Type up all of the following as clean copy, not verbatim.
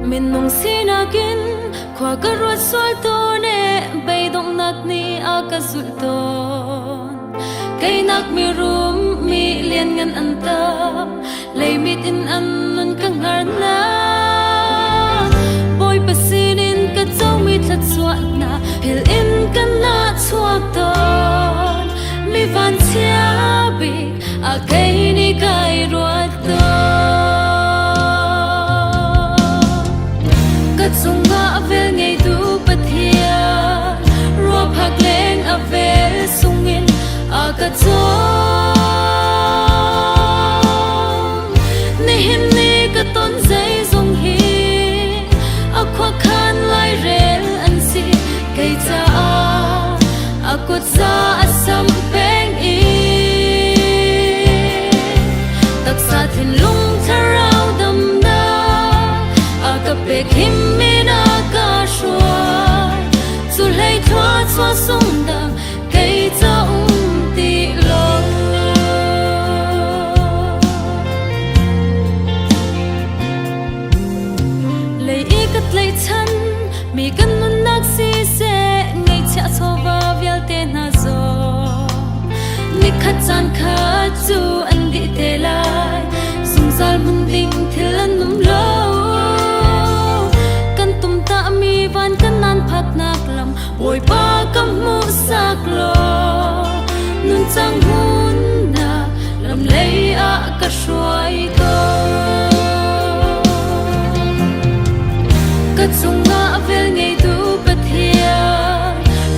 Minung sinak in khua ka ruat sual tawn e beidonghnak nih a ka zulh tawn. Keinak mi rum mi lianngan an tam leimit in an nun ka hngar na. Bawipa sinin ka comi thluachuahnak phil in ka nah chuak tawn. Mi vanchia bik a kei nih kai ruat Ka cungah vel ngeitu Pathian ruaphak leng a vel sungin a ka cawm. Nihin ni ka ton zeizong hi a khuakhan lairel an si kei caah a kut za a sam peng i taksa thinlung thlarau damnak a ka pek him in a ka hruai cu hlei thlua chua sung dang kei ca um ti lo. Lei i ka tlaihchan mi kan nunnak siseh ngeihchiah chawva vialte hna zong nikhat caan kha cu an dih te lai zungzal hmun ding thil an um lo kan tum mi van kan nan phaknak lam Bawipa ka hmuhsak law nun cang hunnak lam lei ah ka hruai ko. Ka cungah vel ngeitu Pathian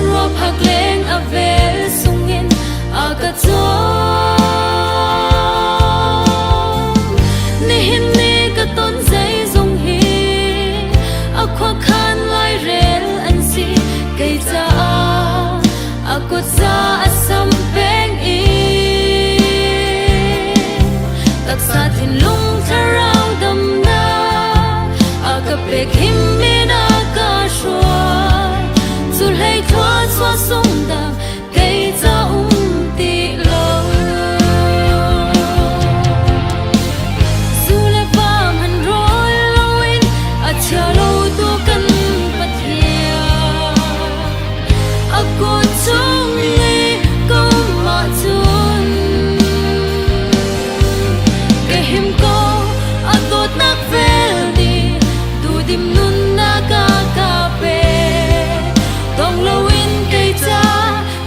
ruaphak leng a vel sungin a ka cawm. Nihin ni ka ton zeizong hi a khuakhan lairel an si kei caah a kut za a sam peng i taksa thinlung thlarau damnak a ka pek him in a ka hruai cu hlei thlua chua sung dang kei ca um ti lo zu le va man rawl loin a chia lo tu kan Pathian a kut chung i ka um ahcun ka him ko a dawtnak vel nih duhdim nunnak a ka pe dong loin kei ca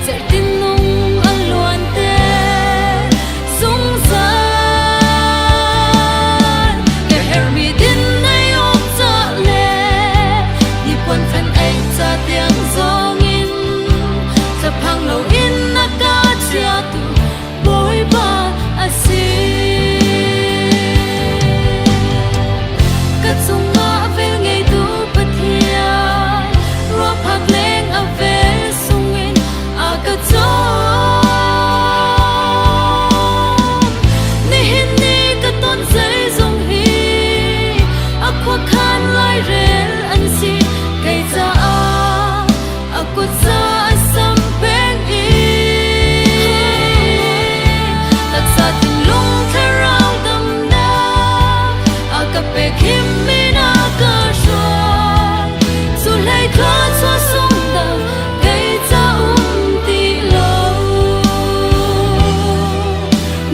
cerhtin nung a luan te zungzal ka herhmi din nei awk ca le hnipuan fen ei ca tiang zongin thlaphang loin na ka chiatu Bawipa a si. Ka cungah vel ngeitu Pathian ruaphak leng a vel sungin a ka cawm. Nihin ni ka ton zeizong hi a khuakhan lairel an si kei caah a kut za a sam peng i taksa thinlung thlarau damnak a ka pek him in a ka hruai cu hlei thla chua sung dang kei ca um ti lo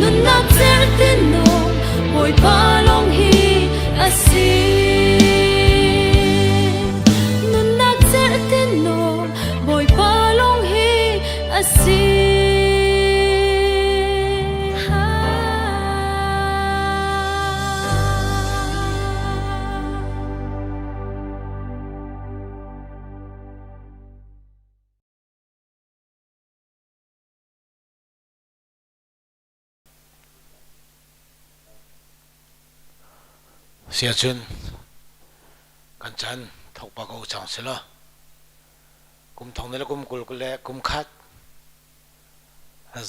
nunnak certin nung Bawipa lawng hi a si Nunnak cerhtin nung Bawipa lawng hi a si. Siacun kan chan thok pa ko cang si law kum thong le kum kul le kum khat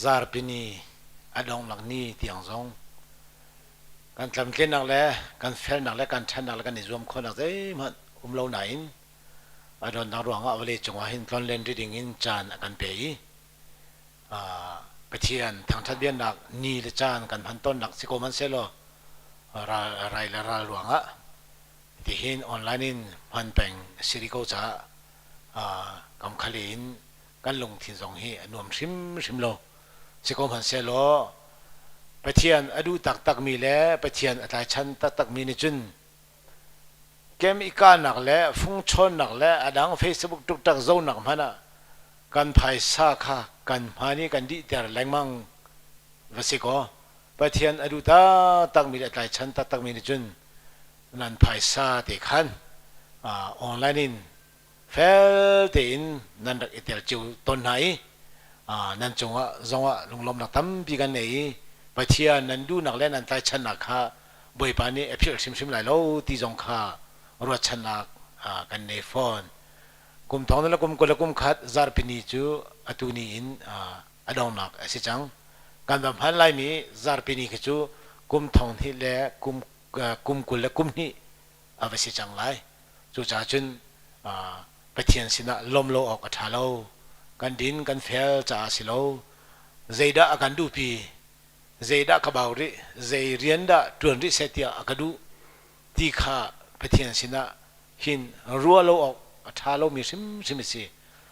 zarpini a donglak ni tiang zong kan tlamtlinnak le kan felnak le kan ṭhannak le kan i zuam khawhnak zeihmanh um lo nain a donnak ruangah vawlei cungah hin tlonlen ri ding in caan a kan pe i Pathian thangṭhat biaknak ni le caan kan hman tawnnak si ko hmanhsehlaw rai le ral ruangah Tihin online in hman peng a si rih ko caah kamkhali in kan lungthin zong hi a nuam hrimhrim lo. Si ko hmanhsehlaw Pathian a duh taktakmi le Pathian a tlaichan taktakmi nih cun kem i kahnak le fungchawnnak le a dang Facebook tuktak zonak hmanh ah kan phaisa kha kan hman i kan dihter lengmang va si kaw Pathian a duh taktakmi le a tlaichan taktakmi nih cun nan phaisa te khan online in fel tein nan rak i tel cio tawn hna i nan cungah zongah lunglawmhnak tampi kan nei i Pathian nan duhnak le nan tlaichannak kha Bawipa nih a philh hrimhrim lai lo ti zong kha ruahchannak kan nei fawn. Kum thong le kum 20 le kum khat zarhpini cu atu ni in a donghnak a si cang. Kan va hman laimi zarhpini khi cu kum thong hnih le kum kum 20 le kum hnih a va si cang lai. Cucaah cun Pathian sinah lawm lo awk a ṭha lo. Kan din kan fel caah a si lo. Zeidah a kan duhpi? Zeidah ka bau rih? Zei rian dah ṭuan rih seh tiah a ka duh? Ti kha Pathian sinah hin ruah lo awk a ṭha lomi hrimhrim a si.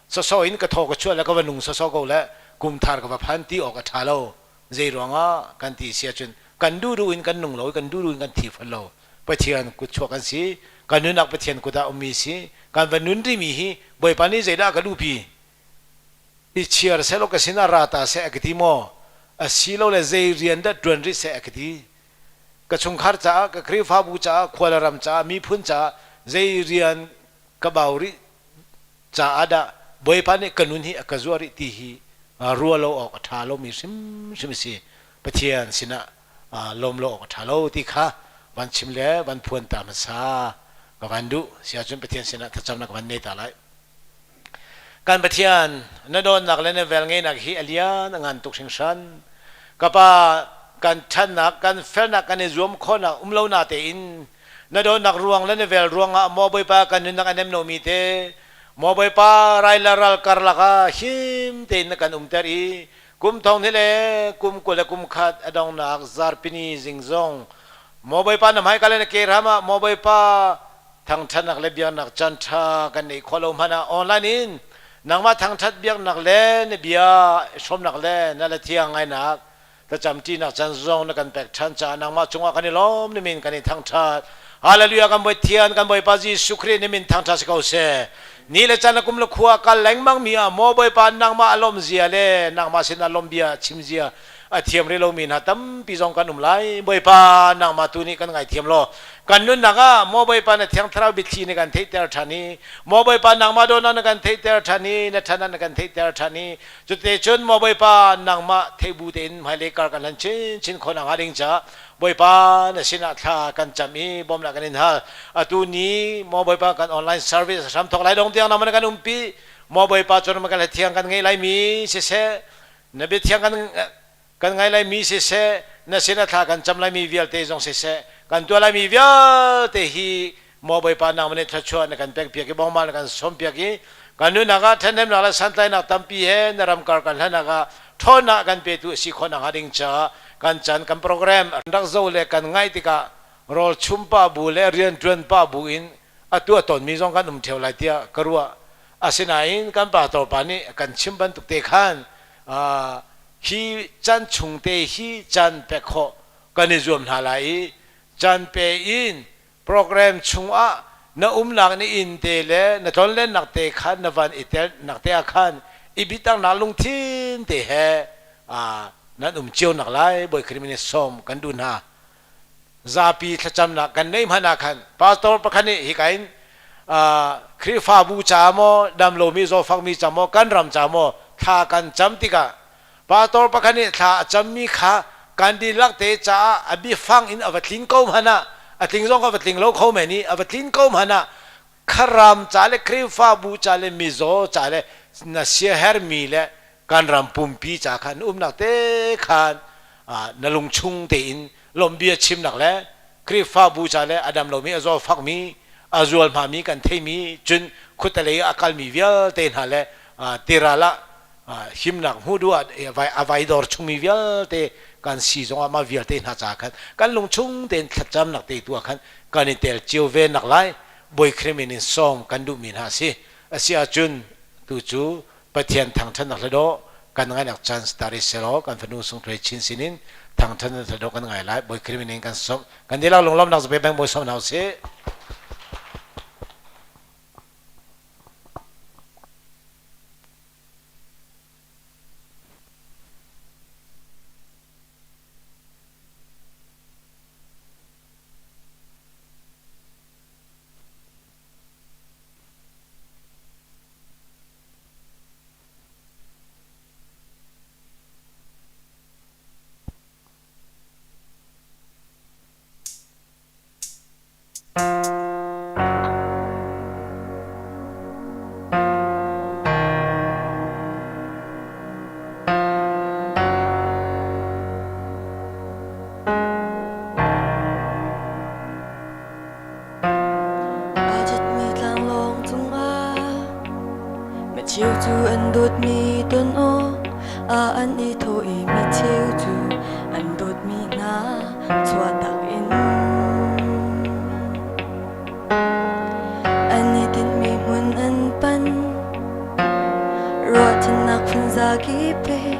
Sawsawh in ka thaw ka chuah le ka va nung sawsawh ko le kum thar ka va phan ti awk a ṭha lo. Zei ruangah kan ti si ahcun kan duhduh in kan nung lo i kan duhduh in kan thi fawn lo. Pathian kutchuak kan si. Kan nunnak Pathian kut ah ummi si. Kan va nun rihmi hi Bawipa nih zeidah a ka duhpi? I chiar sehlaw ka sinah ra ta seh a ka ti maw? Asilole zei rian dah ṭuan rih seh a ka ti? Ka chungkhar caah, ka Khrihfabu caah, khua le ram caah, miphun caah zei rian ka bau rih caah dah Bawipa nih ka nun hi a ka zuah rih ti hi ruah lo awk a ṭha lomi hrimhrim a si. Pathian sinah lawm lo awk a ṭha lo ti kha van chim le van phuan ta hmasa ka van duh. Si ahcun Pathian sinah thlacamnak ka van nei ta lai. Kan Pathian, na dawtnak le na velngeihnak hi a lian a ngan tuk hringhran. Ka Pa, kan ṭhatnak, kan felnak kan i zuam khawhnak um lo na tein na dawtnak ruang le na vel ruangah maw Bawipa kan nunnak a nem lomi te maw Bawipa rai le ral karlak ah him tein na kan umter i kum thong hnih le kum 20 le kum khat a donghnak zarpini zing zong maw Bawipa na hmaika le na ke hram ah maw Bawipa thangṭhatnak le biaknak caan ṭha kan neih khawh lo hmanh ah online in nangmah thangṭhat biaknak le na bia hrawmnak le na la thiang ngainak Thlacamṭinak caan zong na kan pek ṭhan caah nangmah cungah kan i lawm, na min kan i thangṭhat. Hallelujah kan Bawi kan Bawipa Jesuh Khrih na min thangṭhat si ko seh. Ni le caan le kum le khua kal lengmang mi ah maw Bawipa nangmah a lawm zia le nangmah sinah lawm bia chim zia a thiam rih lomi hna tampi zong kan um lai. Bawipa nangmah tu nih kan ngaithiam law kan nunnak ah maw Bawipa na Thiang Thlarau biathli na kan theihter ṭhan i maw Bawipa nangmah dawtnak na kan theihter ṭhan i na ṭhan na kan theihter ṭhan i Cute cun maw Bawipa nangmah theih bu tein hmailei kar kan hlan chinchin khawh nakhnga ding caah Bawipa na sinah thla kan cam i bawmnak kan in hal. Atu ni maw Bawipa kan online service hram thawk lai dong tiang nangmah na kan umpi. Maw Bawipa cun kan thiang kan ngei laimi siseh na bia thiang kan kan ngai laimi siseh na sin a thla kan cam laimi vialte zong siseh kan tuah laimi vialte hi maw Bawipa nangmah nih thluachuah na kan pekpiak i bawngmal na kan sawmpiak i kan nunnak ah ṭhahnemnak le santlainak tampi he na ram kar kan hlannak ah ṭhawnnak kan petu a si khawh nakhnga ding caah kan chan kan program rak zo le kan ngaih tikah rawl chum pah bu le rianṭuan pah bu in a tuah tawnmi zong kan um ṭheo lai tiah ka ruah. Asinain kan pastor pa nih kan chim bantuk te khan hi chan chung te hi chan pek khawh kan i zuam hna lai i chan pe in program chungah na umnak na inn te le na tlonlennak te khan na van i tel nak te ah khan i bitaknak lungthin te he nan um cio nak lai Bawi Khrih min sawm kan duh hna. Zapi thlacamnak kan neih hmanh ah khan pastor pakhat nih hika in Khrihfabu ca maw damlomi zawfakmi ca maw kan ram ca maw thla kan cam tikah pastor pakhat nih thla a cammi kha kan dihlak te caah a biafang in a va tlin ko hmanh ah a tling zong a va tling lo kho men i a va tlin ko hmanh ah kharam ca le Khrihfabu ca le mizaw ca le na siahermi le kan ram pumpi ca khan umnak te khan na lungchung tein lawmhbia chimnak le Khrihfabu ca le a dam lomi a zaw fakmi a zual hmami kan theimi cun khuatelei a kalmi vialte hna le tiral ah himnak hmuh duh ah a vai dor chungmi vialte. Kan si zongah mah vialte hna ca khan kan lungchung tein thlacamnak te tu ah khan kan i tel cio ve nak lai Bawi Khrih min in sawm kan duhmi hna a si. A si ahcun tu cu Pathian thangṭhatnak hla dawh kan ngaihnak chance tari selaw kan fanu sungthuai chin sinin thangṭhatnak hla dawh kan ngai lai. Bawi Khrih min in kan sawm. Kan dihlak lunglawmhnak zape beng bawi sawm hna usih. Aa citmi tlanglawng cungah micheu cu an dawtmi ton awk ah an i thawh i micheu cu an dawtmi hna chuahtak in an i tinhmi hmun an pan. Ruahchannak phunzakip he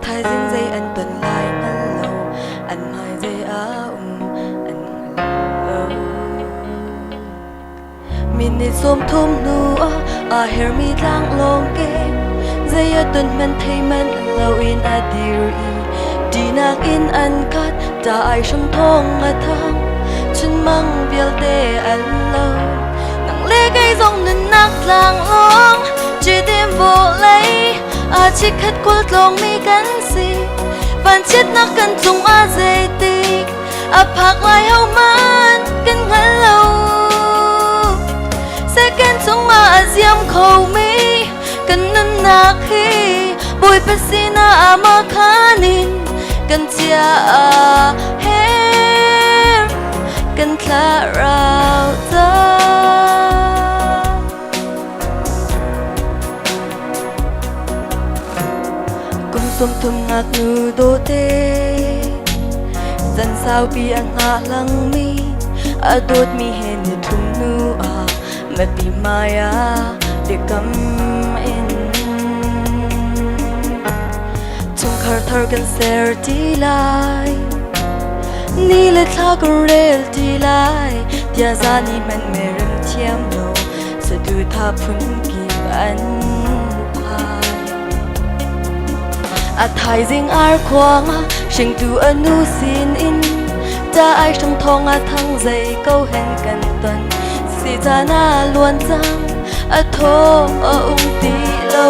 thaizing zei an ton lai hngal lo, an hmai zei a um an hngal lo. Minute 30 hnu ah aa hermi tlanglawng ke zei a ton hmanh thei manh loin a dir i ṭihnak in an khat ta ai hram thawng a thang chunmang vialte an lo. Nang le kei zong nunnak tlanglawng ṭidim vawlei a chikkhat khualtlawng mi kan si. Vanchiatnak kan cung ah zeitik a phak lai hohmanh kan hngal lo. Second chungah a ziam khomi kan nunnak hi Bawipa sinah amakhan in kan chia her kan thlarau ca. Kum 30 ngaknu dawte zan saupi a hngah langmi a dawtmi he ni thum hnu ah mipi hmai ah biakam in chungkhar thar kan ser ti lai ni le thla kan rel ti lai tiah zan i hmanh merem thiam lo saduhthah phunkip an phai. A thaizing ar khuang ah hringtu a nu sinin ta ai hrang thawng a thang zei ko hen kan ton si caan a luan cang a thaw a um ti lo.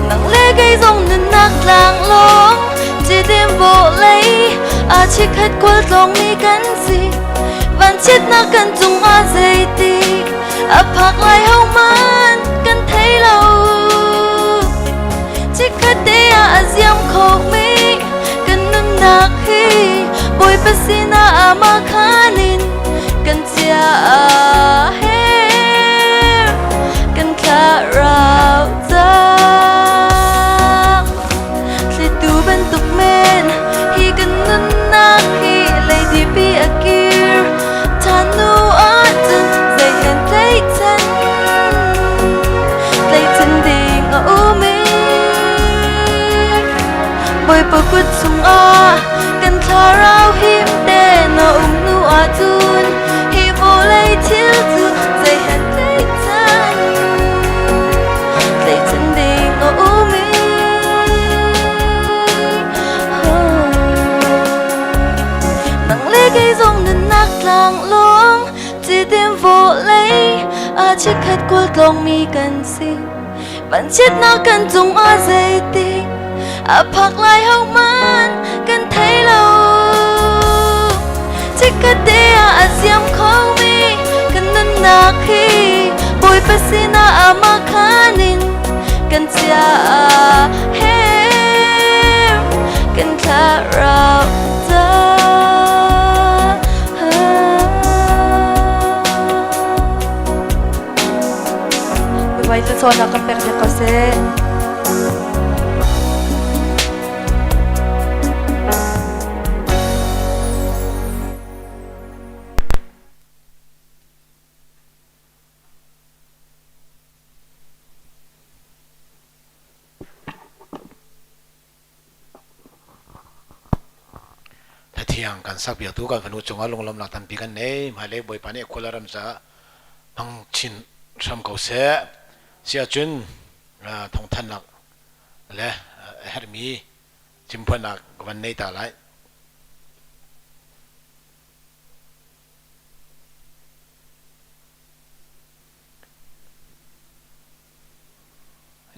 Nang le kei zong nunnak tlang lawng cidim vawlei a chikkhat khualtlawng mi kan si vanchiatnak kan cungah zeitik a phak lai hohmanh kan thei lo. Chikkhat te ah a ziam khomi kan nunnak hi Bawipa sinah amakhan in kan chia her kan thlarau cang. Thlitu bantuk men hi kan nunnak hi leidipi a kir ṭhan hnu ahcun zei hen tlaihchan tlaihchan ding a um i Bawipa kut chungah kan thlarau him tein a um hnu ahcun hi vawlei thil cu zei hen tlaihchan tlaihchan ding a um i. Nang le kei zong nunnak tlanglawng citim vawlei a chikkhat khualtlawng mi kan si. Vanchiatnak kan cungah zeitik a phak lai hohmanh kan thei lo. Chikkhat te ah a ziam khomi kan nunnak hi Bawipa sinah amakhan in kan chia her kan thlarau ca. Vai cu chawn ah kan pek dek ko seh. thiang kan sakpiaktu kan fanu cungah lunglawmhnak tampi kan nei. Hmailei Bawipa nih khua le ram caah hmang chin hram ko seh. Si ahcun thawngthanhnak le a herhmi chimphuannak ka van nei ta lai.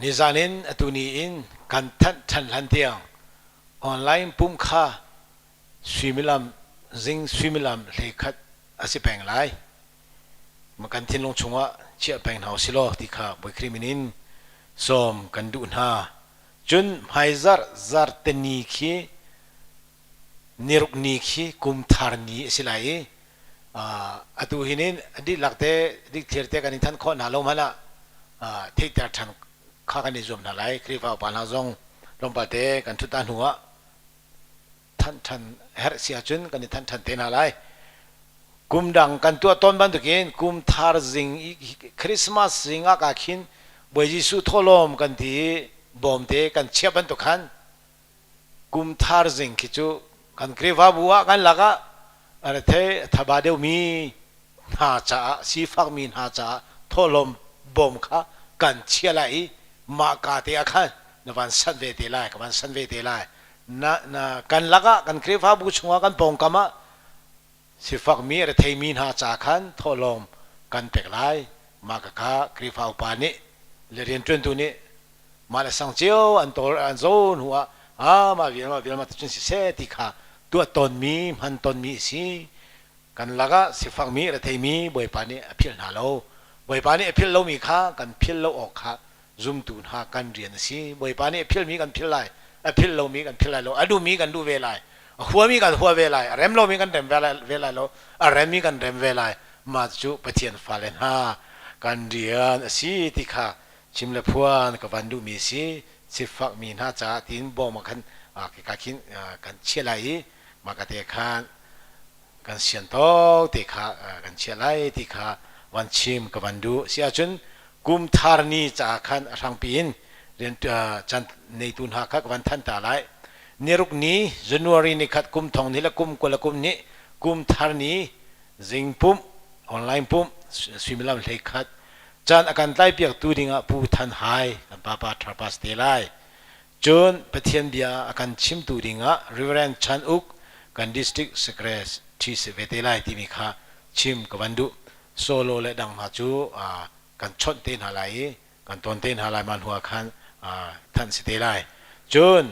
Nizan in atu ni in kan thanh ṭhan hlan tiang online pumh kha suimilam zing suimilam 11 a si peng lai. Kan thinlung chungah chiah peng hna usih law ti kha Bawi Khrih min in sawm kan duh hna. Cun hmaizarh zarte ni khi niruk ni khi kum thar ni a si lai i atu hin in a dihlak te dikthlir te kan in thanh khawh hna lo hmanh ah theihter ṭhan kha kan i zuam hna lai. Khrihfa upa hna zong tlawmpal te kan ṭhut hna hnu ah thanh ṭhan herh si ahcun kan i thanh ṭhan te hna lai. Kum dang kan tuah tawn bantukin kum thar zing Christmas zing ah ka khin Bawi Jesuh thawhlawm kan ti i bawmte kan chiah bantuk khan kum thar zing khi cu kan Khrihfabu ah kan lakah a rethei a thaba deuhmi hna caah sifakmi hna caah thawhlawm bawm kha kan chiah lai i mah ka te ah khan na van sanh ve te lai ka van sanh ve te lai na, na kan lakah kan Khrihfabu chungah kan pawngkam ah sifakmi retheimi hna ca khan thawhlawm kan pek lai mah ka kha Khrihfa upa nih le rianṭuantu nih mah le sang cio an tawl an zo hnu ah ah mah vial mah vial mah cun siseh ti kha tuah tawnmi hman tawnmi a si kan lakah sifakmi retheimi Bawipa nih a philh hna lo Bawipa nih a philh lomi kha kan philh lo awk kha zumtu hna kan rian a si Bawipa nih a philhmi kan philh lai a philh lomi kan philh lai lo a duhmi kan duh ve lai a huami kan hua ve lai a rem lomi kan rem ve lai lo a remmi kan rem ve lai mah cu Pathian fale hna kan rian a si ti kha chim le phuan ka van duhmi si sifakmi hna caah tiin bawm ah khan ka khin kan chiah lai i mah ka te khan kan sian tawk te kha kan chiah lai ti kha van chim ka van duh si ahcun kum thar ni caah khan a hrangpi in rian can neitu hna kha ka van than ta lai niruk ni January ni khat kum thong ni le kum kul le kum ni kum thar ni zing pumh online pumh suimilam 11 caan a kan tlaipiaktu dingah Pu Than Hai kan papa Tharpas te lai cun Pathian bia a kan chimtu dingah Reverend Chan Uk kan district secretary si ve te lai timi kha chim ka van duh solo le dang hna cu kan chawnh te hna lai i kan ton te hna lai ma hnu ah khan thanh si te lai cun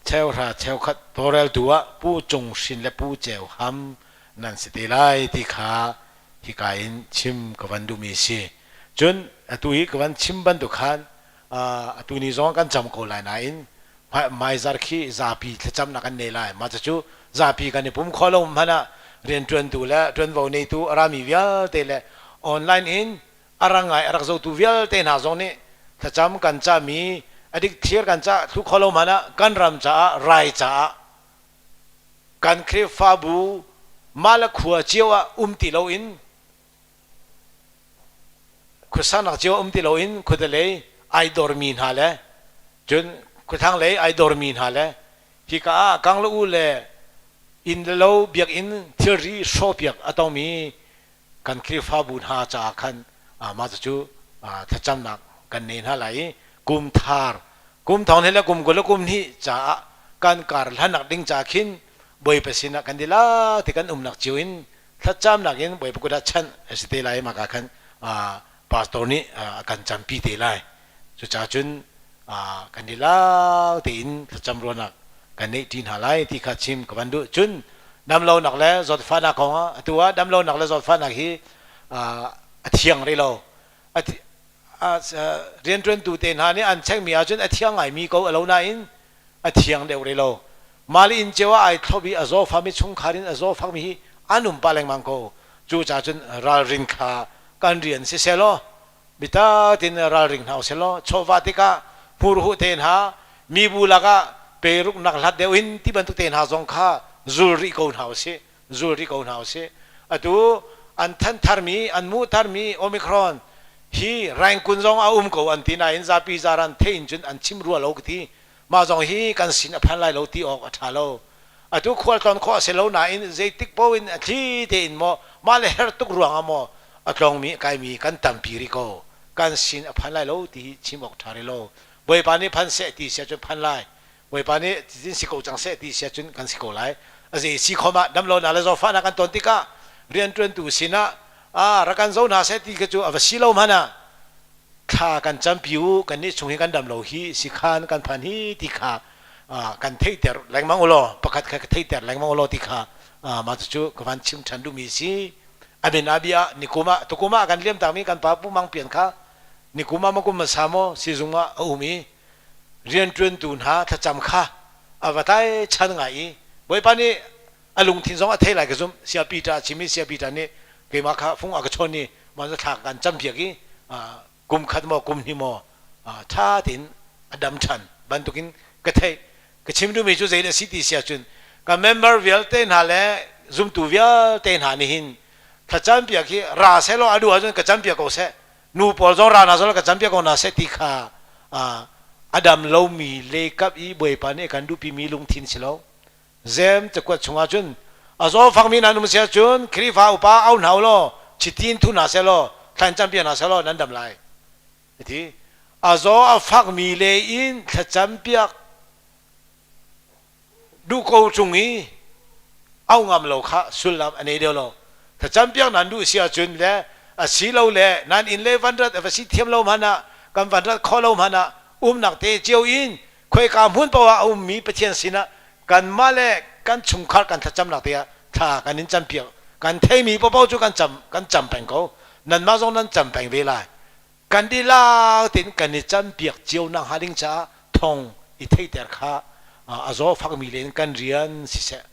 cheuhra cheukhat tawlreltu ah Pu Cung Hrin le Pu Ceu Ham nan si te lai ti kha hika in chim ka van duhmi si cun atu hi ka van chim bantuk khan atu ni zong kan cam ko lai nain hmaizar khi zapi thlacamnak kan nei lai mah cu zapi kan i pum kho lo hmanh ah rianṭuantu le ṭuanvo neitu a rami vialte le online in a rang ngai a rak zotu vialte hna zong nih thlacam kan cahmi a dik thlir kan cah thlu kho lo hmanh ah kan ram caah rai caah kan Khrihfabu mah le khua cio ah um ti loin khuasanak cio um ti loin khuatelei ai dormi hna le cun khuathlang lei ai dormi hna le hika ah kangla u le inn le lo biakinn thilri hrawhpiak a tongmi kan Khrihfabu hna caah khan mah cu thlacamnak kan nei hna lai i kum thar kum thong le kum 20 le kum hnih caah kan kar hlanak ding ca khin Bawipa sinah kan dihlak ti kan umnak cio in thlacamnak in Bawipa kut ah chanh a si te lai mah ka khan pastor nih a kan campi te lai cucaah cun kan dihlak tein thlacam ruahnak kan neih ṭi hna lai ti kha chim ka van duh cun damlonak le zawtfahnak kong ah atu ah damlonak le zawtfahnak hi a thiang rih lo rianṭuantu te hna nih an chekmi ahcun a thiang ngaimi ko a lo nain a thiang deuh rih lo mah le inn cio ah ai thlop i a zawfami chungkhar in a zawfakmi hi an um pah lengmang ko cucaah cun ralrin kha kan rian siseh law bitak tin ralring hna usih law chawva tikah hmurhuh te hna mibu lakah peruk nak hlat deuh in ti bantuk te hna zong kha zul rih ko hna usih zul rih ko hna usih atu an than tharmi an mu tharmi omicron hi raingkun zong a um ko an ti nain zapi zaran thein cun an chim rua lo ka ti mah zong hi kan sin a phan lai lo ti awk a ṭha lo. Atu khualtlawn khawh a si lo nain zeitik paoh in a thli tein maw mah le her tuk ruangah maw a tlawngmi a kaimi kan tampi rih ko. Kan sin a phan lai lo ti hi chim awk ṭha rih lo. Bawipa nih phan seh ti si ahcun phan lai. Bawipa nih tin si ko cang seh ti si ahcun kan si ko lai. A zei si khom ah damlonak le zawtfahnak kan ton tikah rianṭuantu sinah ah rak kan zo hna seh ti kha cu a va si lo hmanh ah thla kan campi u kannih chung hi kan dam lo hi sikhan kan phan hi ti kha kan theihter lengmang u law pakhat kha ka theihter lengmang u law ti kha mah cucu ka van chim ṭhan duhmi si. Amin abia nikum ah tukum ah kan liam takmi kan pa Pu Mang Pian kha nikum ah makum hmasa maw sizung ah a um i rianṭuantu hna thlacam kha a va tlai chan ngai i Bawipa nih a lungthin zong a thei lai ka zumh. Sia Peter a chim i Sia Peter nih keimah kha fung a ka chawn i mah cu thla kan campiak i kum khat maw kum hnih maw ṭha tein a dam ṭhan bantukin ka theih. Ka chim duhmi cu zei a si ti si ahcun ka member vialte hna le zumtu vialte hna nih hin thlacampiak hi ra seh law a duh ahcun ka campiak ko seh, nu pawl zong ra hna seh law ka campiak ko hna seh ti kha a dam lomi leikap i Bawipa nih a kan duhpimi lungthin si lo. Zem cakuat chungah cun a zawfakmi nan um si ahcun Khrihfa upa au hna u law chiti in thu hna seh law thla in campiak hna seh law nan dam lai. A ti. A zaw a fakmi le in thlacampiak duh ko ṭung i au ngam lo kha sullam a nei deuh lo. Thlacampiak nan duh si ahcun le a si lo le nan inn le van rat a va si thiam lo hmanh ah kan van rat khawh lo hmanh ah umnak te cio in khoika hmun paoh ah a ummi Pathian sinah kanmah le kan chungkhar kan thlacamnak te ah thla kan in campiak. Kan theimi paohpaoh cu kan cam kan cam peng ko. Nanmah zong nan cam peng ve lai. Kan dihlak tein kan i campiak cio nakhnga ding caah thong i theihter kha a zaw fakmi len kan rian siseh,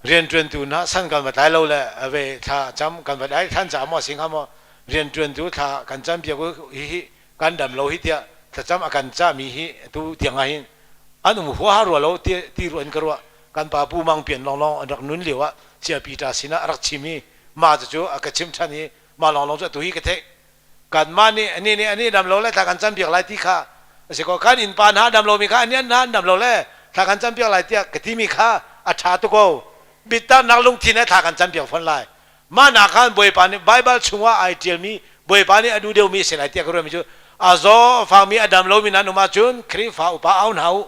rianṭuantu hna san kan va tlai lo le a ve thla cam kan va dai than caah maw si hnga maw, rianṭuantu thla kan campiak u, hihi kan dam lo hi tiah thlacam a kan cahmi hi atu tiang ah hin an um huaha rua lo ti ti ruah in ka ruah. Kan pa Pu Mang Pian lawnglawng an rak nun lio ah Sia Peter sinah a rak chim i mah cucu a ka chim ṭhan i mah lawnglawng cu atu hi ka theih. Kanmah nih anih nih ani dam lo le thla kan campiak lai ti kha a si ko. Kan innpa hna dam lomi kha ani hna an dam lo le thla kan campiak lai tiah ka timi kha a ṭha tuk ko. Bitter lungthin he thla kan campiak fawn lai. Mah nak khan Bawipa nih Baibal chungah ai ṭialmi Bawipa nih a duh deuhmi a si lai tiah ka ruahmi cu a zaw a fakmi a dam lomi nan um ahcun Khrihfa upa au hna u.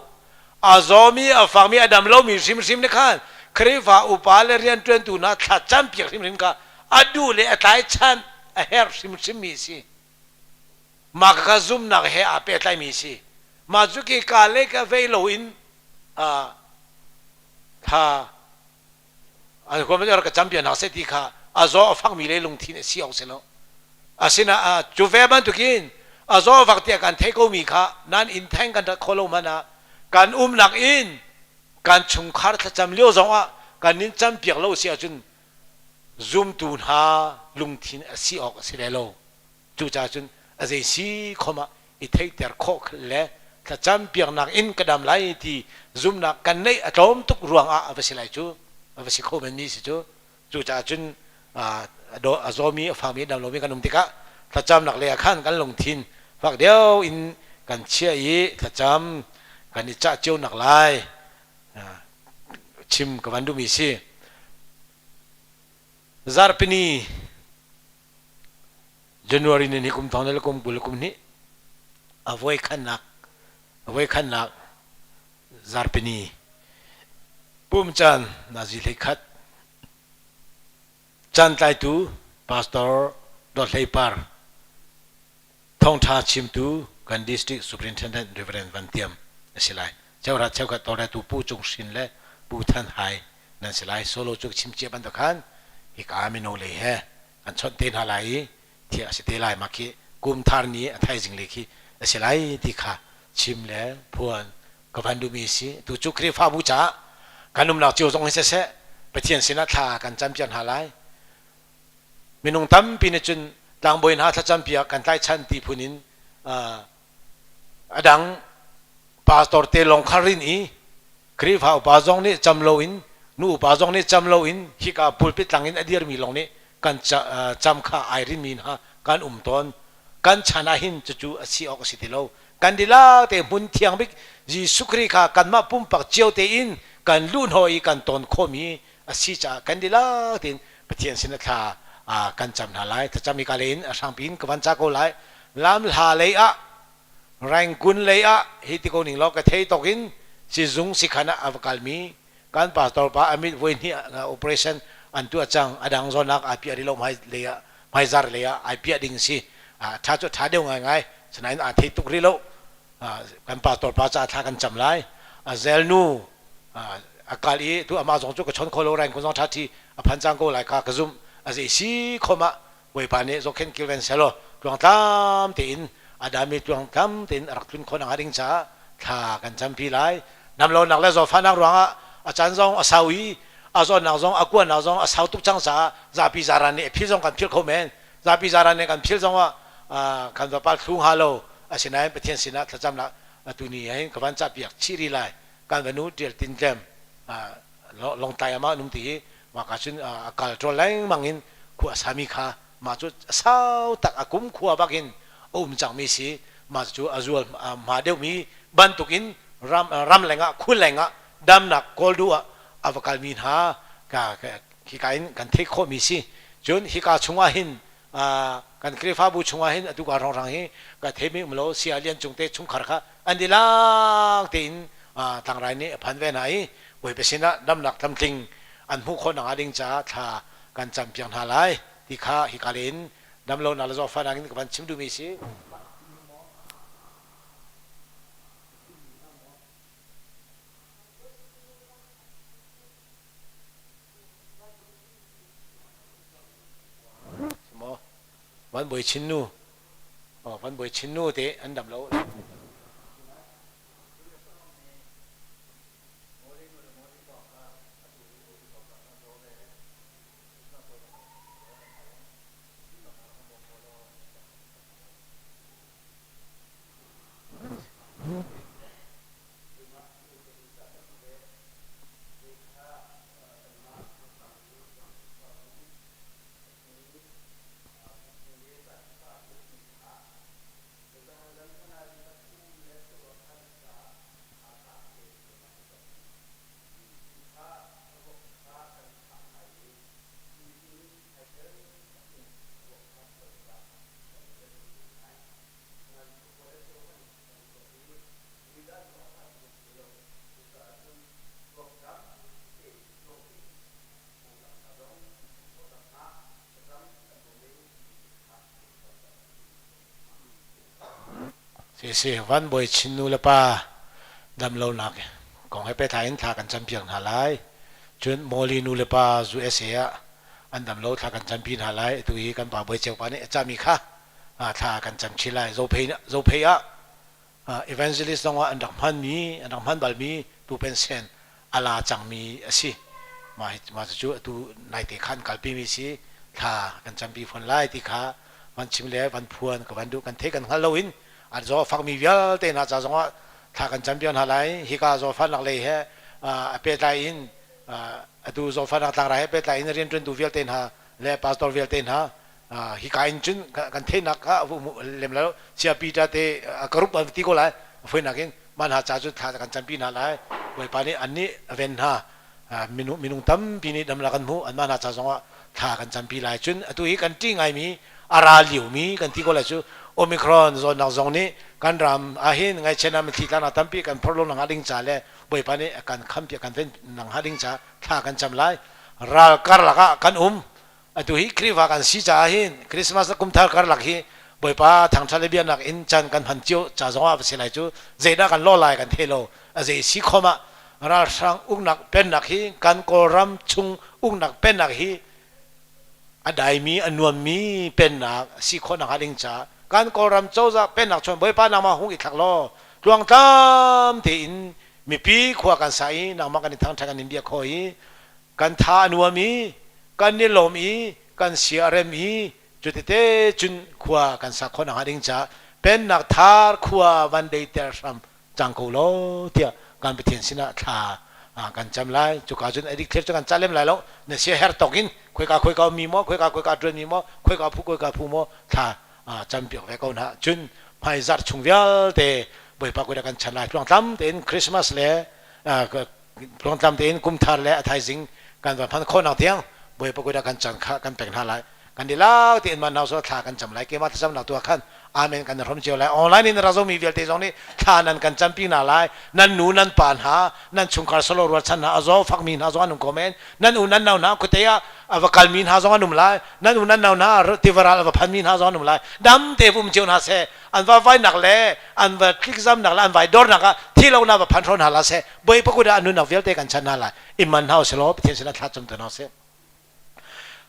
A zawmi a fakmi a dam lomi hrimhrim nih khan Khrihfa upa le rianṭuantu hna thla campiak hrimhrim kha a duh le a tlaichan a herh hrimhrimmi a si. Mah kha zumhnak he aa pehtlaimi a si. Mah cu ki ka le ka vei loin thla an huam rak ka campiak hna seh ti kha a zaw a fakmi le lungthin a si awk si lo. Asinain cu ve bantukin a zaw a fak tiah kan theih komi kha nan inn theng kan rat khawh lo hmanh ah kan umnak in kan chungkhar thlacam lio zongah kan in campiak lo si ahcun zumtu hna lungthin a si awk a si ve lo. Cucaah cun a zei si khom ah i theihter khawh le thlacam piaknak in ka dam lai ti zumhnak kan neih a tlawm tuk ruangah a va si lai cu, a va si kho menmi si cu. Cucaah cun a zawmi a fakmi a dam lomi kan um tikah thlacamnak lei ah khan kan lungthin fak deuh in kan chiah i thlacam kan i cah cio nak lai chim ka van duhmi si. Zarhpini January ni kum thong le kum 20 kum hnih a voi khannak a voi khannak zarhpini pum caan nazi hlei khat caan tlaitu Pastor Dawt Hlei Par, thawngṭha chimtu kan District Superintendent Reverend Van Tiam a si lai. Cheuhra cheukhat tawlretu Pu Cung Hrin le Pu Than Hai nan si lai. Solo cu chim cia bantuk khan hika mino lei he kan chawnh te hna lai i thiah a si te lai. Mah khi kum thar ni a thaizing le khi a si lai ti kha chim le phuan ka van duhmi a si. Tu cu Khrihfabu caah kan umnak cio zong hi siseh Pathian sinah thla kan campiak hna lai. Minung tampi nih cun tlangbawi hna thlacampiak kan tlaihchan ti phun in a dang pastor te lawng kha rin i Khrihfa upa zong nih cam loin nu upa zong nih cam loin hika pulpit tlang in a dirmi lawng nih kan cam kha ai rinmi hna kan um tawn. Kan chan ah hin cucu a si awk a si ti lo. Kan dihlak te hmun thiang bik Jesuh Khrih kha kanmah pumpak cio tein kan luhhnawh i kan ton khawhmi a si caah kan dihlak tein Pathian sin ah thla kan cam hna lai. Thlacam i ka lei in a hrangpi in ka van ca ko lai. Lam hla lei ah Rangoon lei ah hi ti ko ning law ka thei tawk in sizung sikhan ah a va kalmi kan pastor pa a mit voi hnih operation an tuah cang. A dang zawnnak ai piah rih lo hmai lei ah hmaizar lei ah ai piah ding si. Tha cu tha deuh ngaingai. Sinain aa thei tuk rih lo. Kan pastor pa caah thla kan cam lai. A zelnu a kal i tu amah zong cu ka chawn kho lo Rangoon zong ṭha ṭhi a phan cang ko lai kha ka zumh. A zei si khom ah Bawipa nih zohkhenh kilven sehlaw tluangtlam tein a dami tluangtlam tein a rak tlun khawh nakhnga ding caah thla kan campi lai. Damlonak le zawtfahnak ruangah a caan zong a sau i a zawtnak zong a kuannak zong a sau tuk cang caah zapi zaran nih a phil zong kan philh kho men. Zapi zaran nih kan phil zong ah kan va pal thlu hnga lo. Asinain Pathian sinah thlacamnak atu ni ahhin ka van cahpiak chih rih lai. Kan va nu Ṭial Tin Tlem Lawngtlai ah mah an um ti i mah ka cun a kal ṭawl lengmang in khua a sami kha mah cu a sau tak a kum khua bak in a um cangmi si mah cu a zual hma deuhmi bantukin ram ram lengah khul lengah damnak kawl duh ah a va kalmi hna ka hika in kan theih khawhmi si cun hika chungah hin kan Khrihfabu chungah hin atu ka hrawnghrang hi ka theimi um lo Saya Lian Cung te chungkhar kha an dihlak tein tlangrai nih a phan ve hna i Bawipa sinah damnak tlamtling an hmuh khawh nakhnga ding caah thla kan campiak hna lai ti kha hika lei in damlonak le zawtfahnak in ka van chim duhmi si. Van Bawi Chin nu Van Bawi Chin nu te an dam lo. Siseh Van Bawi Chin nu le pa damlonak kong he pehtlai in thla kan campiak hna lai. Cun Mawli nu le pa USA ah an damlo thla kan campi hna lai. Atu hi kan pa Bawi Ceu pa nih a cahmi kha thla kan cam chin lai. Zophei ah evangelist zong ah an rak hmanmi, an rak hman balmi tu pensen a la cangmi a si. Mah mah cu atu naite khan kalpimi si thla kan campi fawn lai ti kha van chim le van phuan ka van duh kan thei kan hngal loin an zaw fakmi vialte hna ca zongah thla kan campion hna lai hika zawfannak lei he a pehtlai in atu zawfannak tlangrai he pehtlai in rianṭuantu vialte hna le pastor vialte hna hika in cun kan theihnak kha lem lo sia Peter te ka rup ti ko lai foinak in mah hna ca cu thla kan campi hna lai Bawipa nih an nih a ven hna minung minung tampi nih damnak kan hmuh anmah hna ca zongah thla kan campi lai cun atu hi kan ṭih ngaimi a ra liomi kan ti ko lai cu Omicron zawtnak zong nih kan ram ahhin ngaihchiat mitthli tlaknak tampi kan phorh lo nakhnga ding ca le Bawipa nih a kan khampiak kan ven nakhnga ding ca thla kan cam lai ral karlak ah kan um Atu hi Khrihfa kan si caah hin Christmas le kumthar karlak hi Bawipa thangṭhat le biaknak in caan kan hman cio ca zongah va si lai cu zeidah kan lawh lai kan thei lo. A zei si khom ah ralhrang uknak pennak hi kan Kawlram chung uknak pennak hi a daimi a nuammi pennak si khawh nakhnga ding caah kan Kawlram cozah pennak chuan Bawipa nangmah hung i thlak law tluangtlam tein mipi khua kan sa i nangmah kan i thangṭhat kan in biak khawh i kan tha a nuam i kan i lawm i kan sia a rem i cutete cun khua kan sak khawh nakhnga ding caah pennak thar khua van deiter hram cang ko law tiah kan Pathian sinah thla kan cam lai cuka cun a dikthliar cu kan ca lem lai lo na sia her tawk in khoika khoika mi maw khoika khoika ṭuan mi maw khoika phu khoika phu maw thla cam piak ve ko hna cun hmaizarh chung vialte Bawipa kut ah kan chan lai tluangtlam tein Christmas le. Tluangtlam tein kum thar le a thaizing kan van hman khawhnak tiang Bawipa kut ah kan caan kha kan pek hna lai. Kan dihlak tein mah hna thla kan cam lai. Keimah thlacamnak tu ah khan amen kan hrom cio lai. Online in rak zomi vialte zong nih thla nan kan campi hna lai. Nan nu nan pa hna, nan chungkhar solo rualchan hna, a zaw fakmi hna zong an um ko men. Nan u nan nau hna khuate ah a va kalmi hna zong an um lai. Nan u nan nau hna tivaral a va phanmi hna zong an um lai. Dam te um cio hna seh. An va vainak le an va tlikzamnak le an vai dornak ah thi lo na va phan hrawn hna la seh. Bawipa kut ah an nunnak vialte kan chan hna lai. Imman hna usih law Pathian sinah thla cam te hna usih.